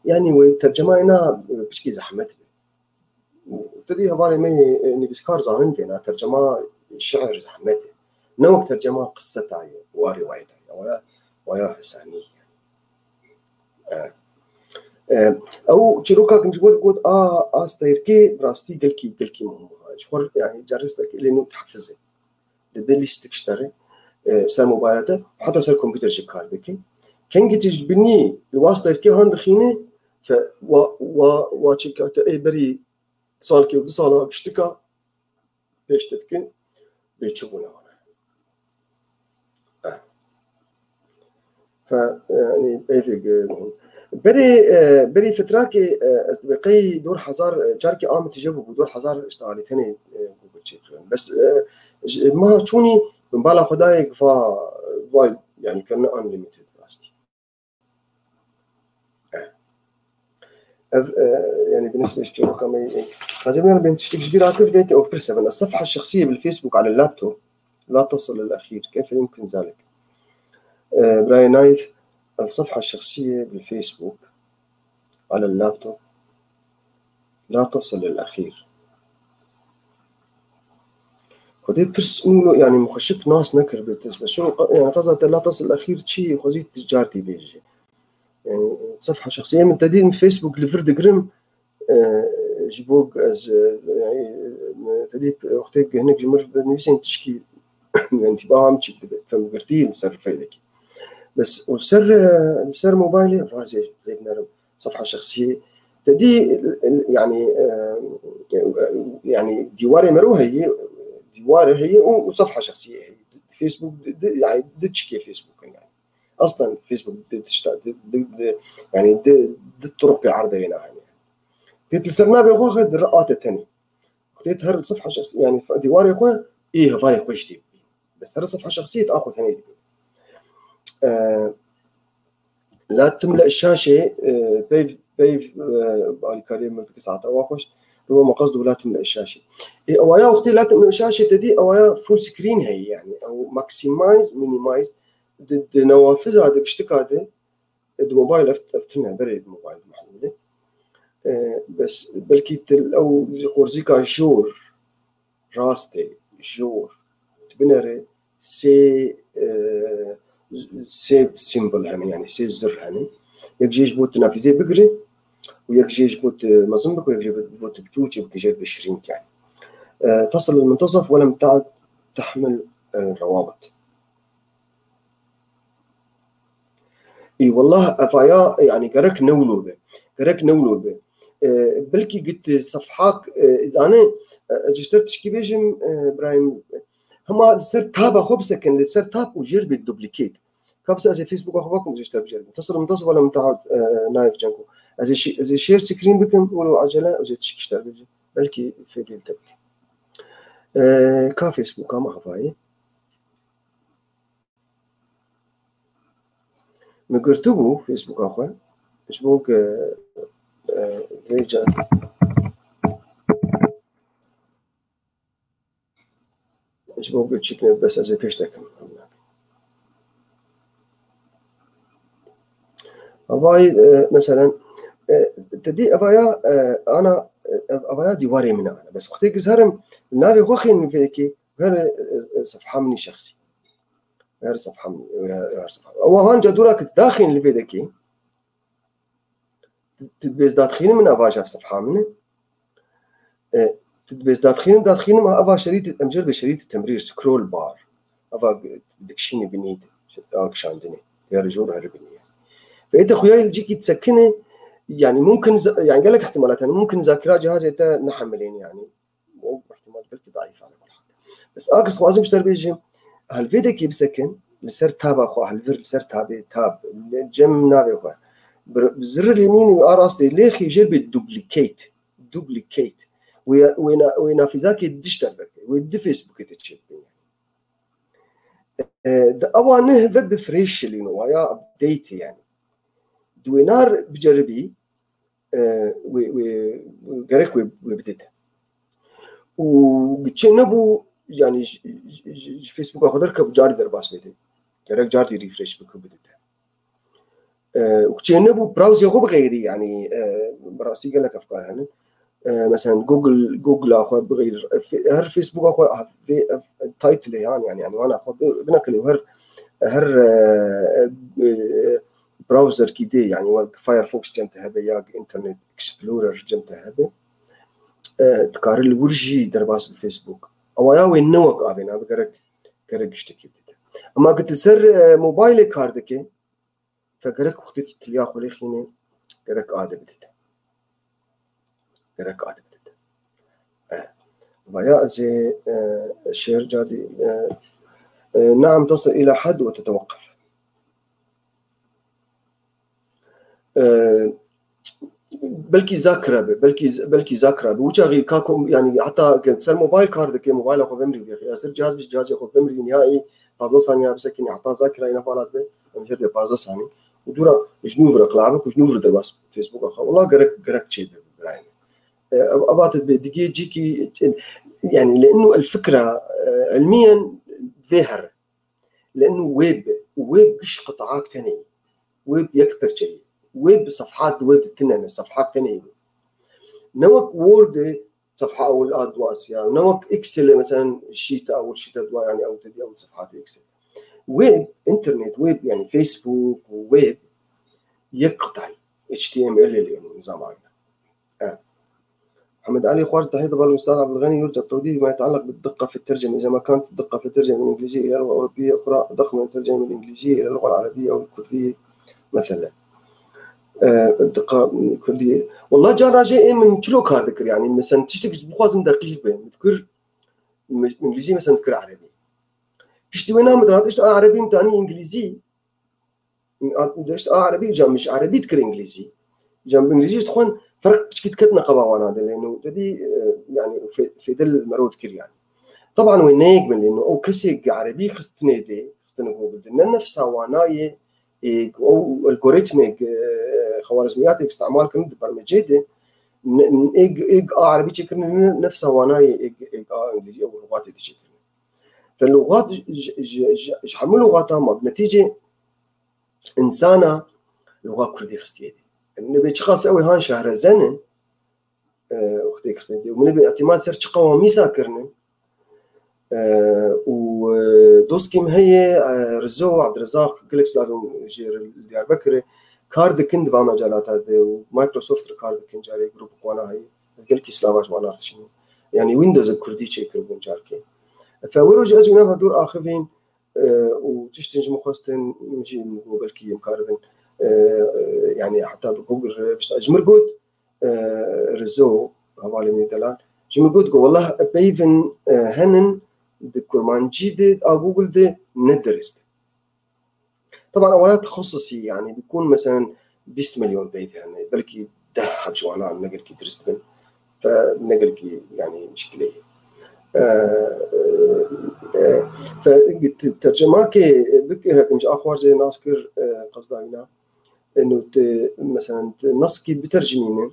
yanî wê tercümayê na, e, piçkî zehmet be. Te dî hevalê me yê, e, nivîskar zanin vêna, tercema şiir zehmet e. Ne wek tercema qiseta ye, wa rîwayeta ye. Waya, waya hesanî ye. E, e, ew çîroka ku min ji bo got, a, a steyirkê, bi rastî gelkî, gelkî muhim e. Ji xwe, yanî, carê steyirkê lê nû tehifiz e. Li vê lîstik ji te re, e, ser mobayla te, heta ser kompûter jî kar dike. Kengî tu ji binî li wasta yekê han dixîne, fe-, wa, wa, wa çêkate ê berî salkê û du sala giştika pêş te dike, bê çi bûne wana. Eh. Fe, e, yanî, peyvê ge-, berê, e, berê fetrakê, e, ez dibê qey dor hezar, e, carkê a min tije bûbû, dor hezar işte alî tenê, e, Google çêkirin. Bes, e, ji, ma çûnî min bala xwe dayê va, va, yanî, kirine unlimited rastî. E. Ev, e, yanî, binisbet ji çîroka me, e, xezê me bêm tiştek ji bîra kir, vê ke ew pirs e bin. الصفحة الشخصية بالفيسبوك على اللابتوب لا تصل للأخير، كيف يمكن ذلك؟ آه، براين نايف، الصفحة الشخصية بالفيسبوك على اللابتوب لا تصل للأخير. Xwedê pirs û, yanî, min xwe şik nas nekir bê tişt. Şo, yanî, qeza te لا تصل للأخير çi, xwezî tu cartî bêjî. Yanî, sefha şexsî. Min te dî min Facebook li vir digirim, e, ji bo ez, e, yanî, te dî wextê hinek ji min re dinivîsên tişkî, yanî, tîba em çîk dibe, fem girtî li ser rifeylekî. Bes, û li ser, e, li ser mobaylê, vazê lê binerim. Sefha şexsî. Te dî, yanî, e, yanî, dîwarê mero heye, dîwarê heye û, û sefha şexsî heye. Facebook, di, di, yanî, di çikê Facebook in, yanî. Aslen Facebook di tişta, di, di, di, yanî di, di turuqê erdê ne hene. Tê tu ser navê xwe xwe di re ate tenê. Xwedê tu her sifha şexs, yanî dîwarê xwe ê hevalê xwe jî tê bibî. Bes her sifha şexsiyê tu a xwe tenê dibî. E, la timle şaşê, e, peyv, peyv, e, alîkariyê min dike saeta wa xweş. Rûma me qesd û la timle şaşê. Ê, ewaya wextê la timle şaşê te dî, ewaya full screen heye, yanî ew maximize, minimize, di, di newafiza, di giştika de, e, di mobayl ev, ev tune, berê di mobayl mahmûlê. E, bes belkî til ew qorzîka jor, rastê, jor, tu binere sê, e, sê symbol hene, yanî sê zir hene. Yek jê ji bo tu nafîzê bigire û yek jê ji bo tu mezin bike, yek jê bo tu biçûçî bike, jê bi şirîn ke. E, تصل المنتصف ولم تعد تحمل الروابط. Î wallah, evaya, yanî gerek newlo be. Gerek newlo be. E, belkî git sefhak, e, zane, e, ez ji te tişkî bêjim, e, Ibrahîm, hema li ser taba xwe bisekin, li ser tab û jêr bê duplicate. Ka bisa ez ê Facebooka xwe vekim, ez ê ji te bijerim. تصل المنتصف ولم تعد، e, نايف جنكو. Ez ê şi-, ez ê share screen bikim, wilo acele, ez ê tişkî ji te bêjim. Belkî fêdê li te bike. E, ka Facebooka me havayê. Min girtibû Facebooka xwe. Ji bo ku, e, vê ca-, ji bo ku çîkne bes ez ê pêş dekim. Havayî, e, meselen, e, te dî evaya, e, ana, e, ev-, evaya dîwarê min e ana. Bes wextê ku ez herim, navê xwe xînim vê yekê, her, e, e, sefha min î şexsî. Her sefha min, her, her sefha. Ewa hanca dûra ku tu daxîn li vê dekê, tu, tu dibêz dadxînim min ava ji ev sefha min e. E, tu dibêz dadxînim, dadxînim ava şerît, em jê re bê şerît temrîr, scroll bar. ava dikişînî binî de, a kişandinê. Ya jor herî binî ye. Ve ête xuya li cîkî disekine, yani mumkin za-, yani gelek ihtimalat hene. Mumkin zakira cihazê te nehemilên yani. O ihtimal belkî daîf e. Bes a kis xwazim ji te bêjim, helvêdekê bisekin, li ser taba xwe, helvir li ser tabê, tab, li cem navê xwe. Bir-, bi zirrê lêmînî a rastê lêxî jê bê duplicate. Duplicate. Wê, wê na-, wê nafîzakê diş derbeke. Wê di Facebookê de çêbibin. E, di ewa ne heve bi freşilîno, waya update yani. Di wê nar biceribî, e, wê, wê, gerek wê, wê bidide. Û çê nebû, yani ji, ji, ji, ji Facebooka xwe derkebû, carî derbas bidê. Gerek cardî refresh bike bidide. E, û çê nebû, browserê xwe bixeyrî, yani, e, bi rastî gelek efkar hene. E, mesela Google, Google xwe bixeyr, e, fe-, her Facebooka xwe, ha, vê, e, title yan, yani, yani, wana xwe bi-, bineqilî her, her, e, e, browserkî dê, yani, wek Firefox cem te hebe ya Internet Explorer cem te hebe, e, dikare li wir jî derbas bi Facebook. Ewa ya wê ne wek avê na, bi gerek, gerek giştekî bide. Ama ki tu ser, e, mobilê kar dike, fe gerek wextê tu tiliya xwe lê xînê, gerek ade bidite. Gerek ade bidite. Eh. Vaya ez ê, eh, şêr cadî, eh, eh, نعم تصل إلى حد وتتوقف. Eh, belkî zakira be, belkî, belkî zakira be. Uçaxî ka kom-, yani heta ki ser mobil kar dike, mobila xwe vemrî vê. Ya ser cihaz bi cihazê xwe vemrî nihayî pazdeh saniye bisekîne heta zakira yine falat be. Em jêr de pazdeh saniye. Û dûra ji nû vir qilabik û ji nû vir derbas Facebooka xwe. Wala gerek, gerek çê be birayê. E, ev, ev atet be digê cîkî, yani, لأنه الفكرة, e, ilmiyen vê here. لأنه web, web giş qit'ak tenê. Web yek perçe ye. Web sefhat, web di tine ne, sefhat tenê ye. Ne wek Wordê sefha ewil a dua siya. Ne wek Excelê, mesela, şîta ewil, şîta dua, yani ew tedî ew sefhatê Excel. Web, internet, web, yani Facebook û web yek qit'ay. H T M L yani nizama. Evet. محمد علي خواجة، تحية طبعا للأستاذ عبد الغني. يرجى التوضيح ما يتعلق بالدقة في الترجمة، إذا ما كانت الدقة في الترجمة من الإنجليزية إلى لغة أوروبية أخرى أدق من الترجمة من الإنجليزية إلى اللغة العربية أو الكردية مثلا. Ee, dika Kurdî. Wallah, cara jê ê min çilo kar dikir, yani, mesela, tiştek ji bixwazim deqîq be, min dikir, min, min îngilîzî, mesela, dikir erebî. Piştî wê na min dihat, işte, a erebî min tanî îngilîzî, min at-, işte, a erebî, ca min ji erebî dikir îngilîzî. Ca min îngilîzî ji dixwin, ferq piçkî diketine qeba wana de, lê no, te dî, e, yani, fê-, fêde li mero dikir, yani. Taban wê neyek min, lê no, ew kesê erebî xistinê de, xistinê Google de, ne nefsa wanayê, ê, ew algoritmê, e, xewarizmiyatê îstemal kirin di bermecê de, ne, ê, ê a erebî çêkirin, ne nefsa wanayê, ê, ê a îngilîzî ew lûgatê de çêkirin. Fe lûgat ji, ji, ji, ji hemû lûgatan ma bi netîcê insana lûga kurdî xistiye de. Em nebe çiqas ew ê han şehrezen in, e, û xwedê xistine de. Û min nebe îtimat ser çiqa wan mîsa kirine. E, û, e, dostkî min heye, e, Rizo Abdirizaq, gelek silavên jê re li Diyarbekirê kar dikin di va mecalata de û Microsoft re kar dikin, carê grûp wana heye. Gelkî silava ji wana re dişînin. Yani Windows kurdî çêkiribûn carkê. Fe wero jî ez wî nav hevdûr axivîn, e, û tiştên ji min xwestin, min jî min got belkî em karibin, e, e, yani heta bi Google re bişta. Ji min got, e, Rizo, hevalê min delal, ji min got, got, "Wallah, peyvên, e, henin di kurmancî de, a Google de ne dirist." Taban, awaya texesusî, yani, bikun, mesela, bîst milyon peyv hene, belkî deh heb ji wana ne gelkî dirist bin. Fe ne gelkî, yani, mişkilê ye. E, e, e, fe, te-, tercemake bike, hekim ji axwarzê nas kir, e, qezda wîna. Eno te, mesela, te naskî bitercimîne,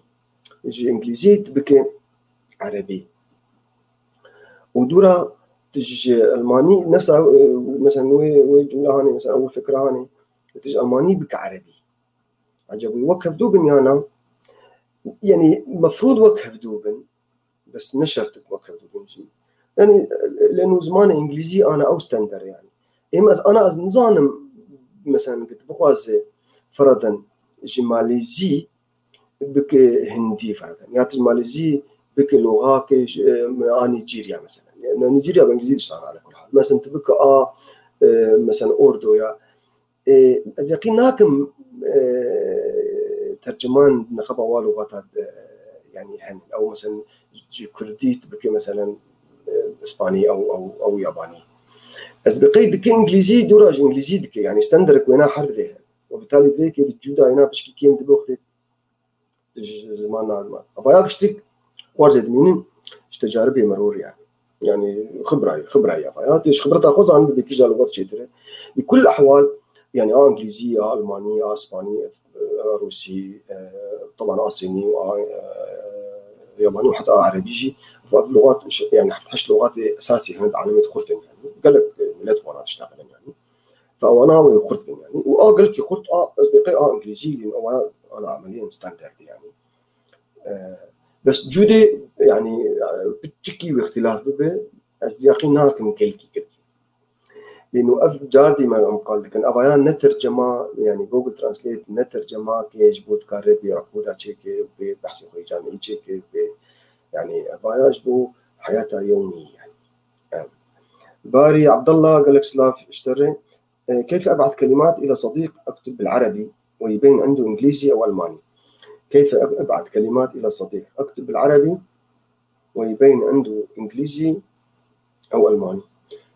ji îngilîzî tu bike erebî. Û dûra tu ji elmanî, nefsa, e, mesela, wê, wê cumle hanê, mesela, ew fikra hanê, tu ji elmanî bike erebî. Acaba wek hevdû bin ya na? Yani, mefrûd wek hevdû bin. Bes ne şert wek hevdû bin jî. Yani, lê nû zimanê îngilîzî ana ew stender yani. Êm ez ana ez nizanim, mesela, tu bixwaze, feradan, ji malêzî bike hindî, feradan. Ya tu ji malêzî bike lûgakê ji, e, a Nîjerya, mesela. Yani, Nîjerya bi îngilîzî diştana, ala kul hal. Mesela tu bike a, e, mesela ordoya. E, ez yeqîn nakim, e, terciman nexeba wa lugata, e, yani hen. Ew mesela ji kurdî tu bike mesela, e, ispanî ew, ew, ew yabanî. Ez bi qeyd dike îngilîzî, dûra ji îngilîzî dike. Yani standard wêna her divê. Û bi talî vê ke di cûdayê na pişkî kêm dibe wextê ji ziman nagman. Ava ya giştik xwarzê dimînin ji tecaribê meror yani. Yani xibrayê, xibrayê ava ya. Tê ji xibreta xwe zanî dibê kîja lugat çêtir e. Bi kul ehwal, yani a îngilîzî, a almanî, a ispanî, a rûsî, e, taban a sînî, a, e, yabanî û heta a erebî jî, lugat, yani heft heşt lugatê esasî hene di alemê de xurt in yani. Gelek, e, milet wana diştexilin yani. Ve wana wê xurt bin yani. Û a gelkî xurt, a, ez bê qey a îngilîzî lîn, ewa ana emeliyen standard yani. E, bes cûdê yani, e, piçikî wê îxtilaf bibe, ez yaqîn nakim gelkî gelkî. Lîn û ev cardî me em qal dikin. Eva ya ne tercema, yani Google Translate ne tercema ke ji bo dikare bê uqûda çêke, bê behsê xwe camî çêke, bê, yani eva ya ji bo heyata yewmî yani. Em. Barî Abdullah, gelek silav ji te re. E, كيف أبعث كلمات إلى صديق أكتب بالعربي ويبين عنده إنجليزي أو ألماني؟ كيف أب-، أبعث كلمات إلى صديق أكتب بالعربي ويبين عنده إنجليزي أو ألماني؟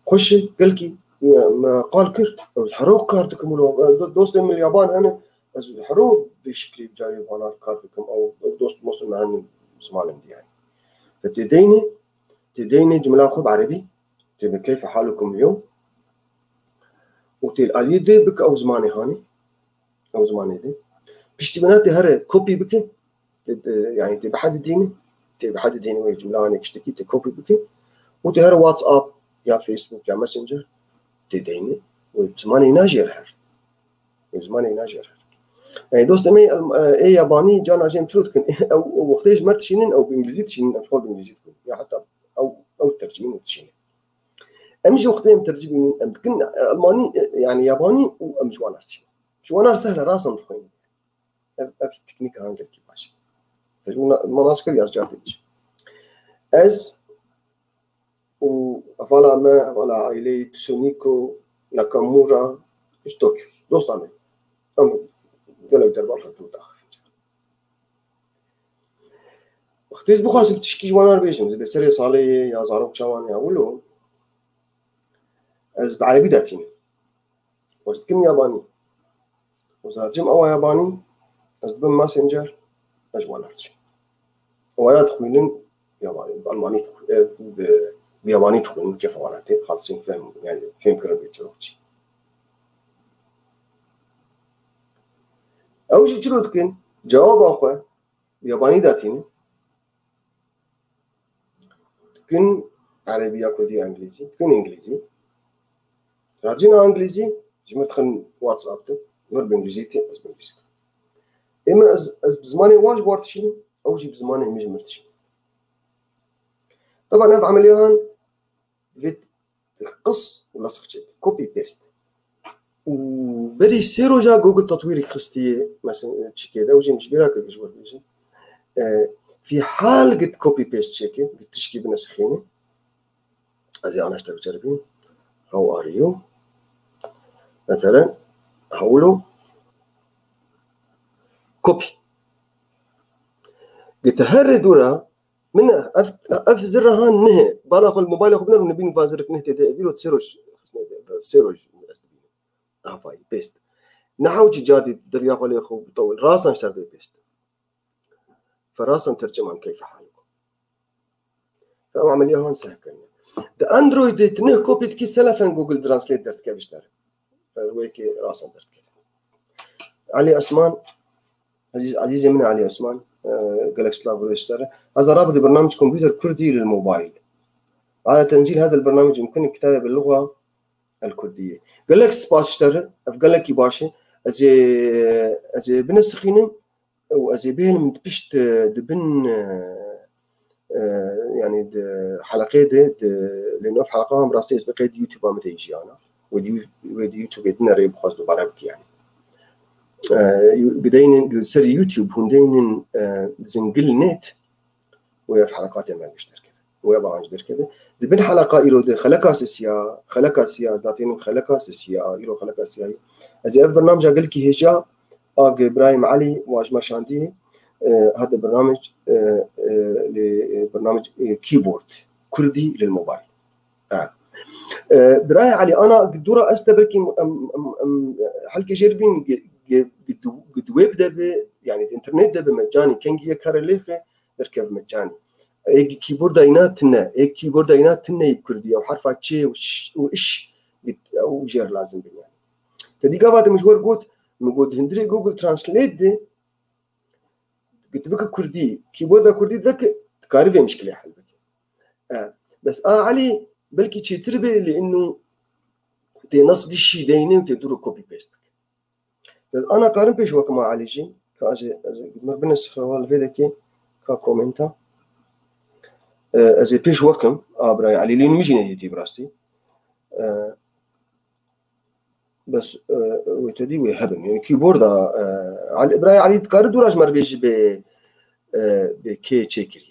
Xweş e, gelkî, e, me qal kir. Ez hero kar dikim wilo. E, do-, dostê min li yaban hene. Ez hero bi şiklî carê wana kar dikim. Ew dost, dost me hene zimanê min diyayê. Te tê deynê, tê deynê cumla xwe bi erebî. Tê bi keyfe halukum liyom. Û tê li aliyê dê bike ew zimanê hanê. Ew zimanê dê. Piştî bina tê here kopî bike. Tê, tê, yani tê bi hedî dînê. Tê bi hedî dînê wê cumla hanê kiştekî tê kopî bike. Û tê here WhatsApp ya Facebook ya Messenger tê deynê. Wê zimanê najêr her. Wê zimanê najêr her. Yani dostê me, e, ê yabanî carna jê em çilo dikin. Ew, ew wextê ji me dişînin, ew bi îngilîzî dişînin, em ji xwe bi îngilîzî dikin. Ya heta ew, ew tercimîn û dişînin. Em jî wextê em tercî bînin, em dikin, e, Almanî, e, yani yabanî û em ji wan re diçin. Ji wan re sehle rasan dixwînin. Ev, ev teknîka hangelkî baş e. Te ji wan nas kir ya ji car tê diçin. Ez û hevala me, hevala aîleyê Tsuniko Nakamura ji Tokyo. Dosta me. Em gelek derbar xwe dûr daxivîn. Wextê ez bixwazim tişkî ji wan re bêjim, ez bê serê salê ya zarok çawan ya wilo, ez bi erebî de tînim. Ez dikim yabanî. Ez racim ewa yabanî, ez dibim Messenger, ez ji wan re diçim. Ewa ya dixwînin yabanî, bi almanî dixwînin, e, bi, bi yabanî dixwînin, kêfa wan re tê, xalsîn fehm, yani fêhm kirin bê çirok çi. Ew jî çiro dikin, cewaba xwe, yabanî datînin. Dikin erebî ya kurdî ya îngilîzî, dikin îngilîzî. Racîna îngilîzî, ji mir dixin WhatsApp de, mir bi îngilîzî tê, ez bi îngilîzî tê. Ême ez, ez bi zimanê wan ji wan dişînim, ew jî bi zimanê min ji mir dişînin. Teban ev emeliya han vê qis û lesq çêke. Copy paste. Û berî sê roja Google tetwîrek xistiye, mesela çikê de, ew jî min ji bîra kir ji we bêjim. E, fî hal git copy paste çêke, git tişkî binesixîne. Ez ê ana ji te biceribînim. How are you? Mesela, hewlo. Copy. Git herê dûra, Min ev, ev zirra han nihe. Bala xwe li mobayla xwe biner û nibîn va zirrik nih tê de. Vîro sê roj, sê roj ez dibînim. Avayî, pêst. Niha û çi carî deriya xwe lê xwe bitewil. Rasan ji ter vê pêst. Ferasan terciman keyfe halikum. Ew emeliya han seh kirine. Di Androidê tu nih kopî dikî selefen Google Translate derdikeve ji te re. Wê ke rasan derdikeve. Elî Osman, Ezîz, ezîzê min Elî Osman, e, gelek silav û rêz ji te re. Heza rabitî bernamij kompûter kurdî li mobayl. Bada tenzîl heza li bernamij imkûn kitayê bi luxa el kurdiyê. Gelek spas ji te re, ev gelekî baş e. Ez ê, ez ê binesixînim û ez ê bihêlim di pişt, e, di bin, e, e, yani di heleqê de, di, lê nav heleqa hem rastî ez bi qeyd YouTube-a min tê jiyana. Wê di, wê di YouTube-ê din rê bixwaz dubare bikî yani. E, gideynin, ser YouTube hûn deynin, e, zingil net wê ev heleqatê me gişt derkeve. Wê bahanc derkeve. Di bin heleqa îro de xeleka sisiya, xeleka siya, datên xeleka sisiya, îro xeleka siyayî. Ez ê ev bernamca gelkî hêja, a ge Ibrahim Elî wa ji me şandî, e, hate bernamec, e, e, lê, e, bernamec, e, keyboard, Kurdî lil mobile. Ha. E, Birayê Elî, ana dora ez te belkî em, em, em, helkê jêr bîn, ge, ge, ge du-, ge duwê bide bi, yani internet de bi mecanî, kengî yek kare lêxe, derkev mecanî. Ê keyboarda îna tine, ê keyboarda îna tine bi Kurdî, ew herfa çê û ş-, û iş, ew jêr lazim bin yani. Te dî gava de min ji we got, min got, hundirê Google Translate de, got, bike Kurdî, keyboarda Kurdî veke, dikarî vê mişkilê hel bike. E, bes a Elî belkî çêtir be, li inu tê nas gişî deyne û tê dûr û copy paste bike. Ez ana karim pêş wekim a Elî jî. Ka ez ê, ez ê, mir bine sixewa li vê dekê ka komenta. E, ez ê pêş wekim a birayê Elî, lê min jî nedîtî bi rastî. E, bes, e, wê te dî wê hebin. Yani keyboarda, e, Elî, birayê Elî dikare dûra ji me re bêjî bê, e, bê kê çêkirî.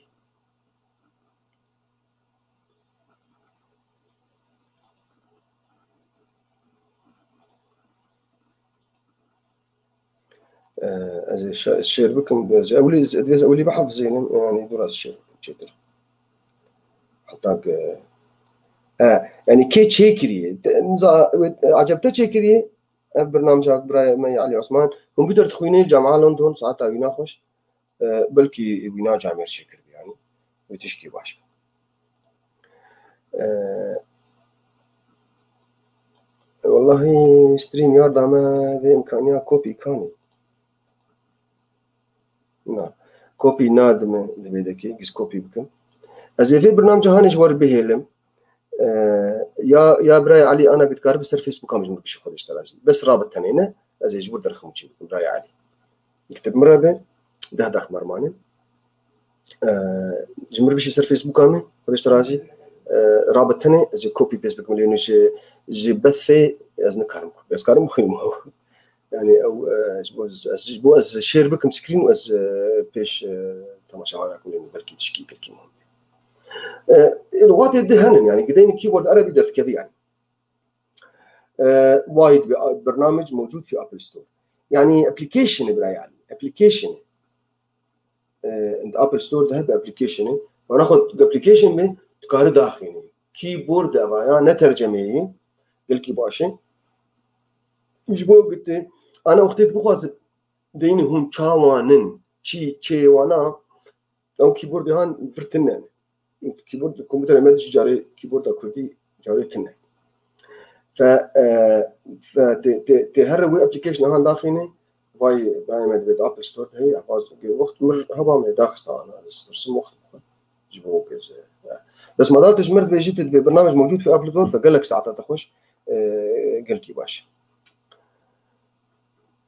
Ee, ez ê şa-, şêr bikim, ez ê ewlî, ez ê ewlî bihefizînim, yani, dûra ez şêr bikim, çêtir. Heta ke, e, yani, kê çêkiriye? Te, niza, wê, e, aceb te çêkiriye? Ev bernamca birayê me Elî Osman, kompûter dixwîne, camia London, saeta wî naxweş. E, belkî wîna camêr çêkiribî, yanî wê tişkî baş be. E, wellahî StreamYard da me vê imkaniya kopî kanî. Na. Kopî nadime li vê dekê, giz kopî bikim. Ez ê vê bernamca hanê ji we re bihêlim. E, ya, ya birayê Elî ana gidkaribe ser Facebooka min ji min bişî xwe dişte razî. Bes rabe tenê ne, ez ê ji wir derxim çî bikim, birayê Elî. Kitib min re be, deh deq mermanê. E, ji mir bişî ser Facebooka min, xwe dişte razî. E, rabe tenê, ez ê copy paste bikim, lê ji, ji bethê ez nikarim. Ez karim bixwînim. Yani ew, e, ji bo ez, ez, ji bo ez şêr bikim screen û ez, e, pêş, e, temaşevana bikim, lê belkî tişkî, belkî muhim. E, lixwatê di henin, yani gideyni keyboard erebî derdikevî yani. E, wayid bi, bernamec mewcud fi Apple Store. Yani application bira yani. Application. E, in Apple Store de hebe application. Bana xwe application be, tu kari daxînî. Keyboard de va ya ne tercemeyî. Gelkî baş e. Ji bo gitê, ana wextê tu bixwaze deyni hûn çawanin, çi çê wana, ew keyboardê han vir tine. Keyboard, kompûterê me dişî carê keyboarda kurdî carê tine. Fe, e, fe tê, tê, tê here wê application han daxîne, vay, birayê me divê di Apple Store de heye, vaz, wext mir heba me daxista ana, ez tirsim wext bixwe. Ji bo kez, e, destmadar tu ji mir dibêjî, tu dibê bernamec mewcud fi Apple Store, fe gelek saeta te xweş, e, gelkî baş.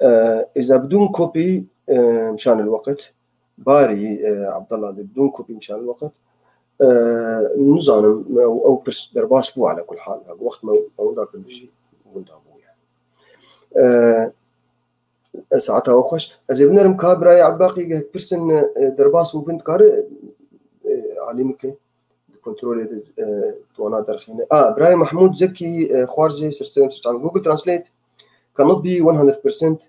E, îza bidûn kopî, e, mişan el weqt. Barî, e, Abdullah de bidûn kopî mişan el weqt. E, nizanim, ew, ew pirs derbas bû ala kul hal. Wext me ew da kir bijî, winda bû yani. E, e, saeta we xweş. Ez ê binerim ka birayê Ebaqî geh pirsin, e, derbas bû bin dikare, e, alî min ke. Di kontrolê de, e, wana derxîne. A, birayê Mahmûd Zekî, e, Xwarzê, serserem serçan. Google Translate cannot be one hundred percent,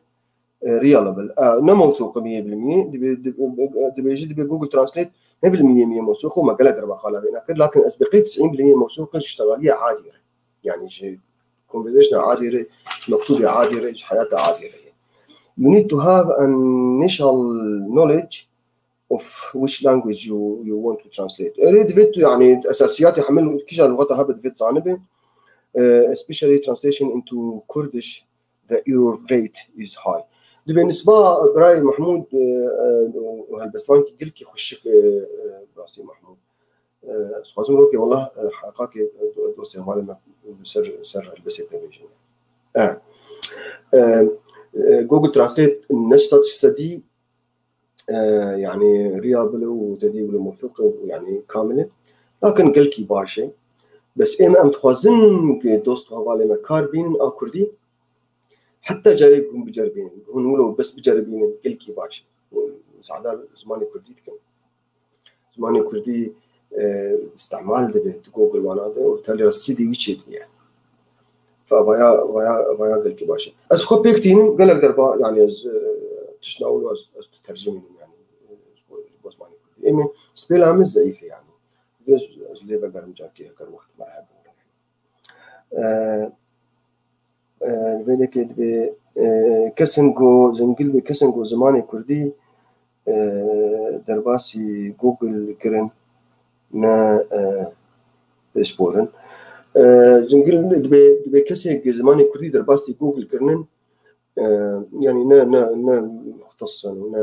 e, reliable. A, ne mewthûq e miyê bil miyê. Dibê, dibê, dibêjî dibê Google Translate ne bil miyê miyê mewthûq û me gelek derbaqala vê nekir. Lakin ez bi qeyd tisîn bil miyê mewthûq e ji ştegaliyê adî re. Yani ji conversation adî re, ji mektûbê adî re, ji heyata adî re. You need to have an initial knowledge of which language you, you want to translate. Erê divê tu, yani, esasiyatê hemil kîja lugata hebe divê tu zanibe, eh, especially translation into Kurdish, the error rate is high. Divê nisba birayê Mahmûd, eh, eh, û helbestvankî gelkî xweşik, eh, eh, rastî Mahmûd. Eh, ez xwazim rokê, wallah, eh, heqakê, eh, do-, dostê hevalê me ser, ser helbestê te bêjin. Eh, eh, eh, Google Translate ne sed sedî e, yani riya bile û tedî bile mewfîq e, yani kamil e. Lakin gelkî baş e. Bes ê me em dixwazin ku dost û hevalê me kar bînin a kurdî, heta carê hûn biceribînin. Hûn wilo bes biceribînin, gelkî baş e. Hûn zada zimanê kurdî dikin. Zimanê kurdî e, îstîmal dibe di Google wana de û tevlî rastî dê wî çêdibe yani. Fa vaya, vaya, vaya gelkî baş e. Ez xwe pêk tînim, gelek derba, yani ez, e, tiştna wilo ez, ez tercîh dikim yani, e, ji bo, ji bo zimanê kurdî. Êmî spêla min zeyîf e yani. Ez, ez lê vegerim carkê heger wext me hebe. E, e, vê dekê dibê, e, kesên ku zingil bê, kesên ku zimanê kurdî, e, derbasî Google kirin, ne, e, pisporin. E, zingil dibê, dibê kesê ku zimanê kurdî derbasî Google kirinin, e, yani ne, ne, ne muxtesin, ne,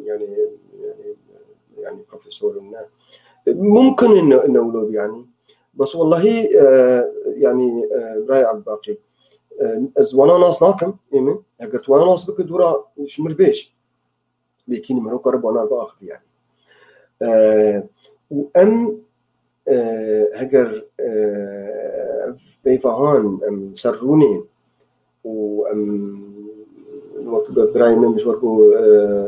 yani, yani, yani profesorun, ne. E, mumkin ne, ne wilo yani. Bes wellahî, e, yani, e, Birayê Ebdibaqî, e, ez wana nas nakim, êmî, eger tu wana nas bikî, dûra ji mir bêj. Lêkî nimero kare banar biaxivî yani. E, û em, e, heger, e, peyvahan em ser rûnê û em wek bi-, birayê min ji wer ku, e,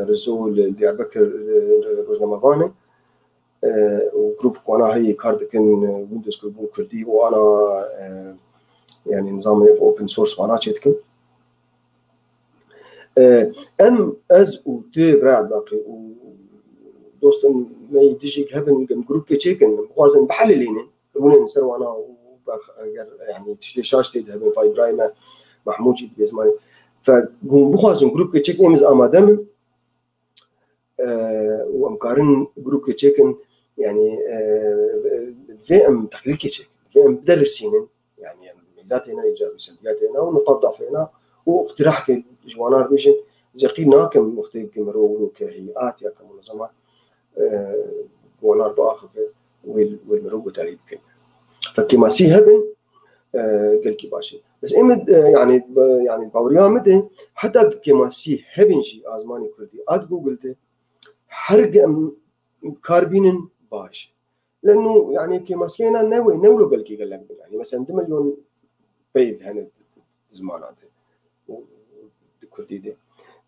Rizo li Diyarbekir, e, rojnamevan e, e, û grûp ku ana heyî kar dikin, e, Windows grûp û kurdî û ana, e, yani nizamê open source wana çêdikin. E, em, ez û tu, Bira Ebdaqî û dostên me yî dijî hebin, em grûpkê çêkin, em bixwazin bihelilînin, rûnên ser wana û bex-, eger, yani, tiştê şaş tê de hebin, vay birayê me Mahmûd jî dibê zimanê. Fe, hûn bixwazin grûpkê çêkin, em ez amade min. E, û em karin grûpkê çêkin, yani, e, vê em tehrîkê çêkin, vê em biderisînin, yani, em mîzatê ne, îcabî, selbiyatê ne û niqat dafê ne û îqtirahkê ji wana re bêjin, ez yaqîn nakim wextê ku mirov wilo ke heyat ya ke munezema, e, wanar biaxive wê, wê mirov guhdarî bikin. Fe kêmasî hebin, e, gelkî baş e. Bes ê min, e, yani, e, yani baweriya min de heta kêmasî hebin jî a zimanê kurdî a di Google de her ge em kar bînin baş. Leno yani kêmasiyê ne, ne wê, ne wilo gelkî gelek bin. Yani mesela du milyon peyv hene di zimana de. Û di kurdî de.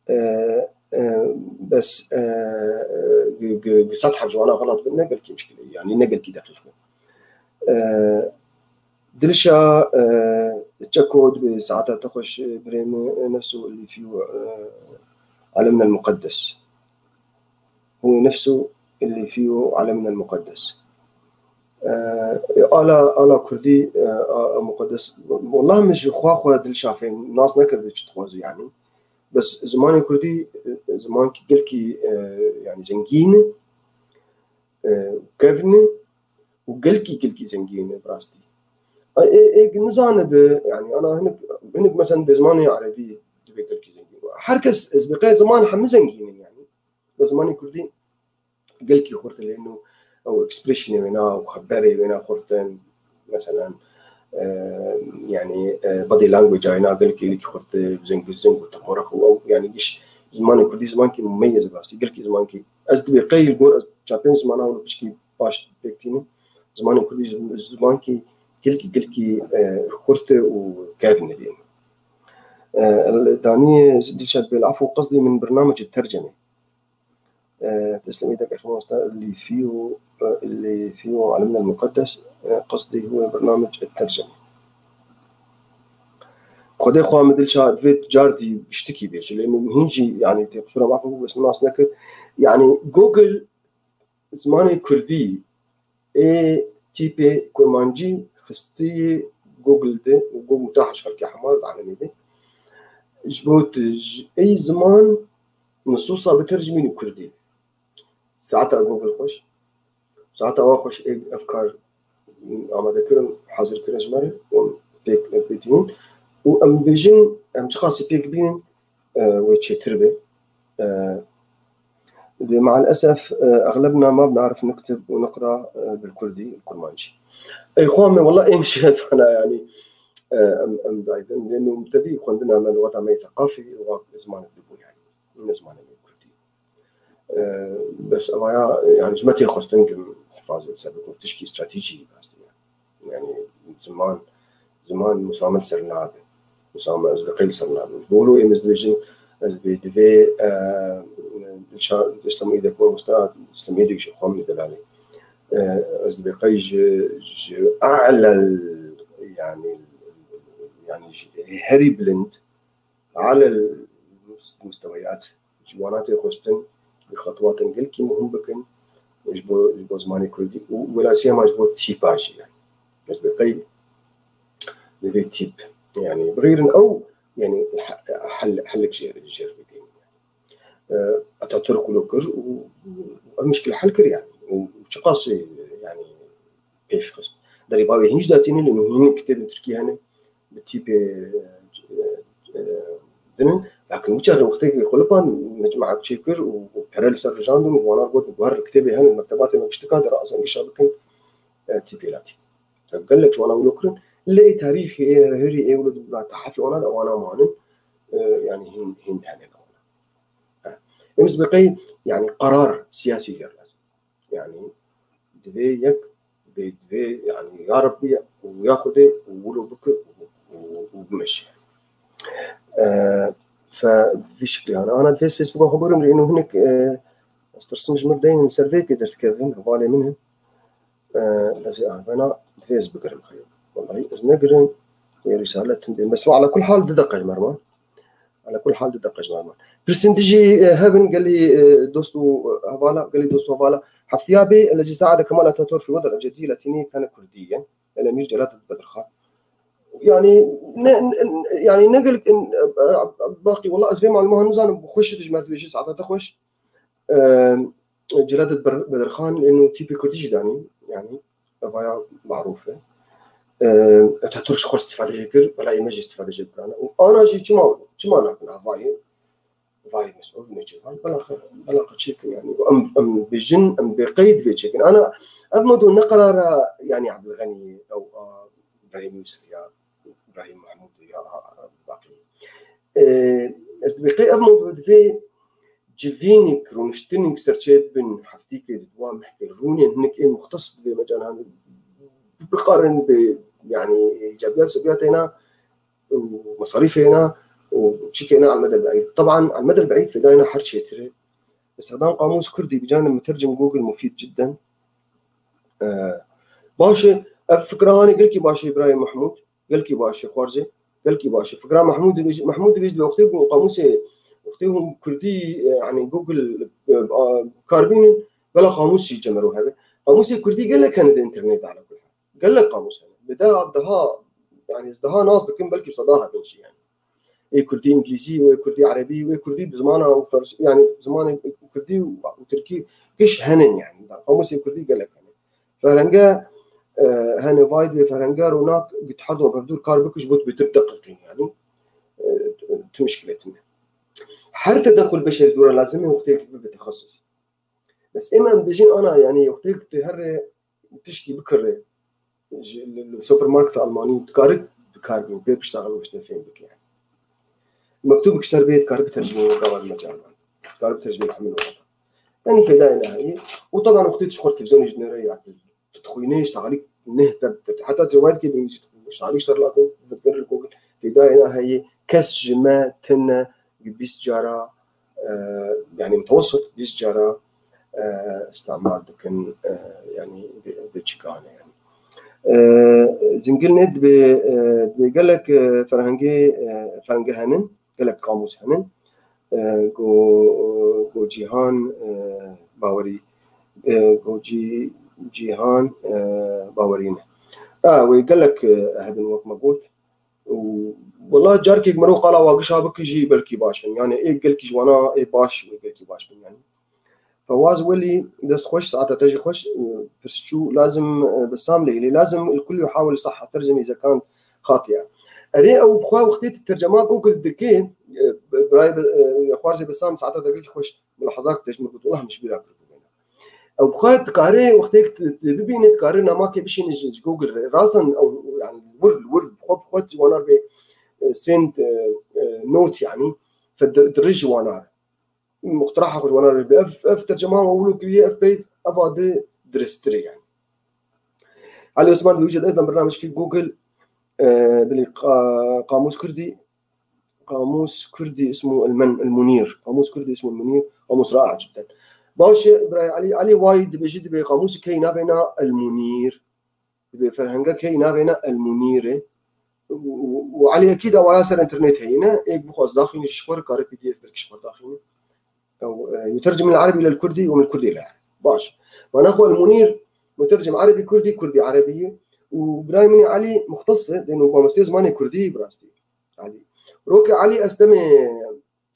E, e, bes, e, bi, bi, bi sed heb ji wana xelat bin ne gelkî mişkilî. Yani ne gelkî deqîq bin. E, Dilşa, e, çeko dibe saeta te xweş, e, birê min, e, nefsu lîfî û, e, alemnel muqeddes. Hu nefsu lîfî û alemnel muqeddes. E, ala, ala kurdî, e, a, a muqeddes. Wallah min ji xwe xwe Dilşa fêm nas nekirdi çi dixwaze yani. Bes zimanê kurdî, e, zimankî gelkî, e, yani zengîn e, e, kevn e û gelkî, gelkî zengîn e bi rastî. Ê, ê, ê nizanibe, yani, ana hinek, hinek mesela bi zimanê erebî dibe gelkî zengîn. Her kes, ez bi qey ziman hemû zengîn in, yani. Bi zimanê kurdî gelkî xurt e, lê no ew expressionê wêna û xeberê wêna xurt in. Mesela, e, yani, e, body language ayna gelkî, gelkî xurt e, zeng, zeng û temorek û ew, yani, giş zimanê kurdî zimankî mumeyyiz rastî, gelkî zimankî, ez dibê qey li gor ez çar pênc zimana û piçkî baş pêk tînim. Zimanê kurdî ji, zimankî gelkî, gelkî, e, xurt e û kevn e. E, daniyê Dilşad bêl afû qesdî min bernamecê tercemê. E, teslimî deke xemosta lîfî û, e, lîfî û alimnel muqeddes, e, qesdî huwe bernamec tercemê. Xwedê xwe min Dilşad vê cardî ştikî bêje. Lê min hîn jî, yani, tê qisûra mafû bes nas nekir. Yani, Google zimanê kurdî ê tîpê kurmancî xistî Google de û Google mutah ji xelkê hemar di alemê de. Ji bo tu ji ey ziman nususa bitercimînî kurdî. Saeta Google xweş. Saeta wan xweş ê ev kar amade kirin, hazir kirin ji me re, hûn pêk, pêk tînin. Û em bêjin, em çiqasî pêk bînin, e, wê çêtir be. E, Di, مع الأسف, e, أغلبنا ما بنعرف نكتب ونقرأ, e, بالكردي, kurmancî. Ey xwe me, wela êm jî ez ana, yani, e, em, em dayvin, lê no tevî xwendina me, lugata me yê seqafî, lugata zimanê dibû, yani. Ne zimanê me kurdî. E, bes evaya, yani, ji me tê xwestin ki hifazê ser bikin, tişkî stratejî, rastî, yani. Yani, ziman, ziman musamil ser nabe. Musamil ez bi qey ser nabe. Ji bo wilo êm ez dibêjim, ez bê divê, e, şa-, Îslam Îdek, westa Îslam Îdek jî xwe min delalê. e, ez dibê qey ji, ji a'lel, yani, yani ji herî bilind, a'lel musteweyat, ji wana tê xwestin, bi xetwatên gelkî muhim bikin, ji bo, ji bo zimanê kurdî û welasiya ma ji bo tîpa jî, yani. Ez dibê qey divê tîp, yani, bixîrin ew, yani, he-, hel-, helik jê, jê re bigihînin. E, Atatürk wilo kir û ev mişkil hel kir, yani. Û çiqas, yani, pêş xist. Derî bavê hîn jî datînin, lê hîn kitêbên tirkî hene, bi tîpê, e, e, din in. Lakin wî çaxê wextê xwelipan mecmuak çêkir û, û pere li ser rijandin û wana gotin ku her kitêbê hene, mektebatê me giştika dera azengişa bikin, e, tîpê latî. Gelek ji wana wilo kirin. Lê tarîxê ê herî ê wilo di tehefê wana de wana manin. E, yani hîn, hîn hene wana. Em ji biqey, yani, qerar siyasî jê lazim. Yani, divê yek bê, divê, yani, ya Rebbî û ya Xwedê û wilo bike û, û, û bimeşe. E, fe, vî şiklî hana. Ana divê ez Facebooka xwe bigirim, rêno hinek, e, ez tirsim ji min deynin ser vê kê derdikevin, hevalê min in. E, ez ê avena divê ez bigirim xeyo. Wellahî ez negirim, wê rîsale tundê. Mesma ala kul hal du deqe ji me re ma. Ala kul hal du deqe ji me re ma. Pirsên dijî, e, hebin gelî, e, dost û hevala, gelî dost û hevala. Heftiya bê, lezî saade Kemal Ataturk fi wedel ebcedî latînî kane kurdî yen. Ele Mîr Celat Bedirxan. Yani ne, ne, yani ne gelek, e, e, baqî, wela ez vê maluma nizanim, xweş dibêje, saeta te xweş. E, Celadet Ber-, Bedirxan, eno tîpê kurdî jî danî, yani, evaya marûf e. E, Atatürk ji xwe îstîfade jê kir, bela ê me jî îstîfade jê bikirane. Û ana jî çima, çima nakin havayê? Vay Mesûd Nêçîrvan, belaxe, belaxe çêkin, yani. Em, em bêjin, em bê qeyd vê çêkin. Ana, ev mewdu ne qerara, yani, Abdülgani, ew, a, İbrahim Yusuf ya, İbrahim Mahmud ya, a, a, baqî. E, ez dibê qey ev mewdu divê civînik, rûniştinik serçe bin heftîkê di dua mehkê rûnên hinek ê muxtes divê me canan bikarin bi, yani, îcabiyat sebiyatê na û mesarîfê na û çikê na elmedel beîd. Teban elmedel beîd fêdayê na her çêtir e. Estixdam qamûs kurdî bi canim mitercim Google mufîd cidden. E, baş e, ev fikra hanê gelkî baş e, Îbrahîm Mahmûd. Gelkî baş e, Xwarzê. Gelkî baş e. Fikra Mahmûdê bêjî, Mahmûdê bêjî, wextê ku qamûsê, wextê hûn kurdî, e, yani Google, e, a, karbînin, bela qamûs jî cemero hebe. Qamûsê kurdî gelek hene di înternetê de, ala kul hal. Gelek qamûs hene. Bi deha, deha, yani ez deha nas dikim, belkî bi seda hebin jî yani. Ê kurdî îngilîzî, ê kurdî erebî, ê kurdî bi zimana û fers-, yani zimanê kurdî û, û tirkî giş henin yani. Qamûsê kurdî gelek hene. Ferhenge, e, hene vay divê ferhenge ronak git her do bevdûr kar bikir ji bo tu bêtir deqîqîn yani. E, tu mişkile tune. Her tedexul beşerî dûra lazim e wextê bibe texesus. Bes ême em bêjin ana, yani, wextê ku tu herê tişkî bikirê, ji, li, li supermarket Almanî dikare bikar bîn, pê biştaxil û işte fêm bike, yani. Mektûb kişter bê dikare bitercimê gava me carban. Dikare bitercimê hemî wexta. Yani fêdayê ne heye. Û teban wextê tu ji xwe televîzyonê ji nêre ya tu dixwînê, ji talî neh te, te, heta cewayirkê bimî, ji talî ji te re lazim, dikir li Google, fêdayê ne heye, kes ji me tune bi bîst cara, e, yani mutewessit bîst cara, e, îstemal dikin, e, yani vê, vê çikanê yani. E, zingil ne dibê, e, dibê gelek, e, ferhengê, e, ferhengê henin, gelek qamûs henin. E, go, go Cîhan, e, Bawerî, e, go Cî-, Cîhan, e, Bawerî ne. A, wê gelek, e, hebin wek me got. Û wela carkek mero qala wa gişa bike jî belkî baş bin. Yani ê gelkî ji wana ê baş, wê gelkî baş bin yani. Fewaz Welî, dest xweş, saeta te jî xweş. Pirsçû, lazim, e, Bessam Leylî, lazim الكل يحاول صحة ترجمة إذا كان خاطئة. Erê, ew bi xwe wextê tu tercema Google dikê, e, birayê Be-, e, Xwarzê Bessam, saeta te gelkî xweş, mulahazak te ji min got, wela min ji bîra kir bû. Ew bi xwe dikare, wextê tu, tu bibîne, dikare namakê bişîne ji, ji Google re. Rastan ew, yani, wir, wir, bi xwe, bi xwe ji wana re bê, e, send, e, e, note, yani, fe di, dirij ji wana re. Muqteraha xwe ji wana re bê. Ev, ev tercema wan wilo kiriye, ev pey, eva di dirêstir e yani. Ali Osman dibêje, ez dem bernamej fî Google, e, bilî qa-, qamûs kurdî, qamûs kurdî ismu el-men-, el-Munîr. Qamûs kurdî ismu el-Munîr. Qamûs ra'a cidden. Baş e, Îbrahîm Elî, Elî Way dibêjî, dibê qamûsê key navêna El Munîr. Dibê ferhengek hey navêna El Munîr e. Û, û, û Elî Ekîd awaya ser înternet heyî ne. Êk bixwaz daxînî ji xwe re kare P D F belkî ji xwe daxînî. Ew, e, yutercim el Erebî lel Kurdî û min Kurdî le. Baş. Mana xwe El Munîr, mutercim Erebî Kurdî, Kurdî Erebî ye. Û birayê min ê Elî muxtes e, dê no mamostê zimanê Kurdî bi rastî. Elî. Rokê Elî ez demê,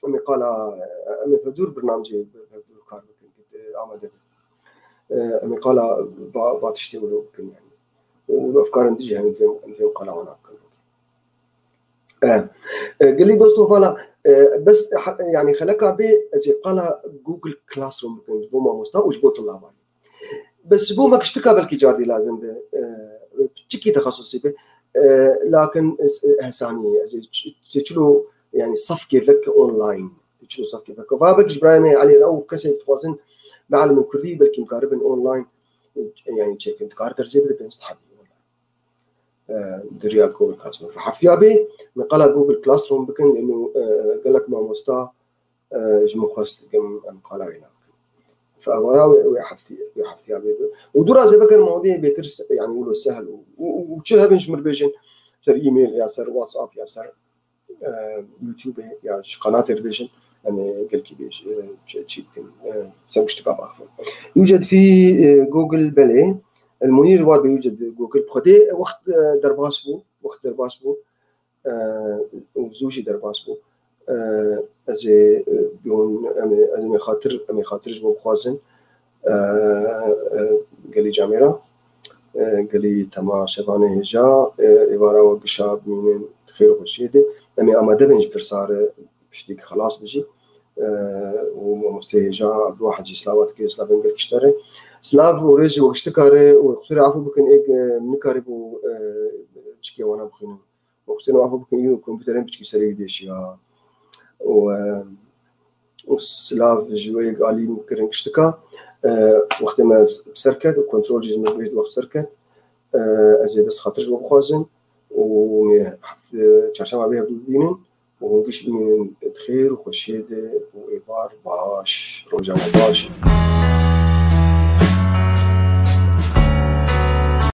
em ê qala, em ê bi dûr birnamecê bi, bi dûr kar bikin, e, amade bin. E, em ê qala va, va tiştê wilo bikin yani. Û efkarin dijî hem em vê, em vê qala wana bikin. E, e, gelî dosto vala, e, bes, ha, yani xeleka bê ez ê qala Google Classroom bikin ji bo mamosta û ji bo tulaban. Bes ji bo me kiştika belkî cardî lazim be. E, piçikî texesusî be. E, lakin ez, e, ehsanî ye. Ez ê ç-, ç-, çilo, yani safkê veke online. Çilo safkê veke. Va belkî ji birayê me Elî re û kesê dixwazin bielimin Kurdî belkî em karibin online, e, yani çêkin. Dikar dersê bide pênc sed hebî online. E, di riya Google Classroom. Heftiya bê, me qala Google Classroom bikin, ino, e, gelek mamosta, e, ji min xwest dikim, em qala wê nakin. Fe, waya wê, wê heftî-, wê heftiya bê bi. Û dûra zê veger mawdê bêtir se-, yani wilo sehl û, û, û, û çi hebin ji min bêjin, ser e-mail ya ser WhatsApp ya ser, e, YouTube ya ji qanatê dibêjin, em ê gelkî bêj-, e, çi, çi bikin, e, ser tiştika baxfin. Yûced fî, e, Google belê, El Munîr wat be yûced Google. Xwedê wext, e, derbas bû, wext derbas bû. E, û zû jî derbas bû. E, ez ê, e, bîyon, em ê, em ê xatir, em ê xatir ji bo bixwazin. E, e, gelî camêra, e, gelî temaşevanê hêja, e, êvara we gişa bimînin di xêr û xweşiyê de. Em ê amade bin ji pirsa re piştî ku xelas bijî. E, û mamostê hêja Abdulwahid jî slava dike, slavên gelkî ji te re. Slav û rêz ji we giştika re û qisûrê efû bikin, êk, e, nikarîbû, e, çikê wana bixwînin. Xwestên û afû bikin, yû kompûterên piçkî serê wî dêşiya. Û, e, û silav ji wê yek alî min kirin kiştika. E, wextê me bi ser ket û kontrol jî ji me bêjt wext ser ket. E, ez ê bes xatir ji we bixwazim û me heft-, e, çarşema bê hevdû bibînin û hûn giş bimînin di xêr û xweşiyê de û êvar baş, rojane baş.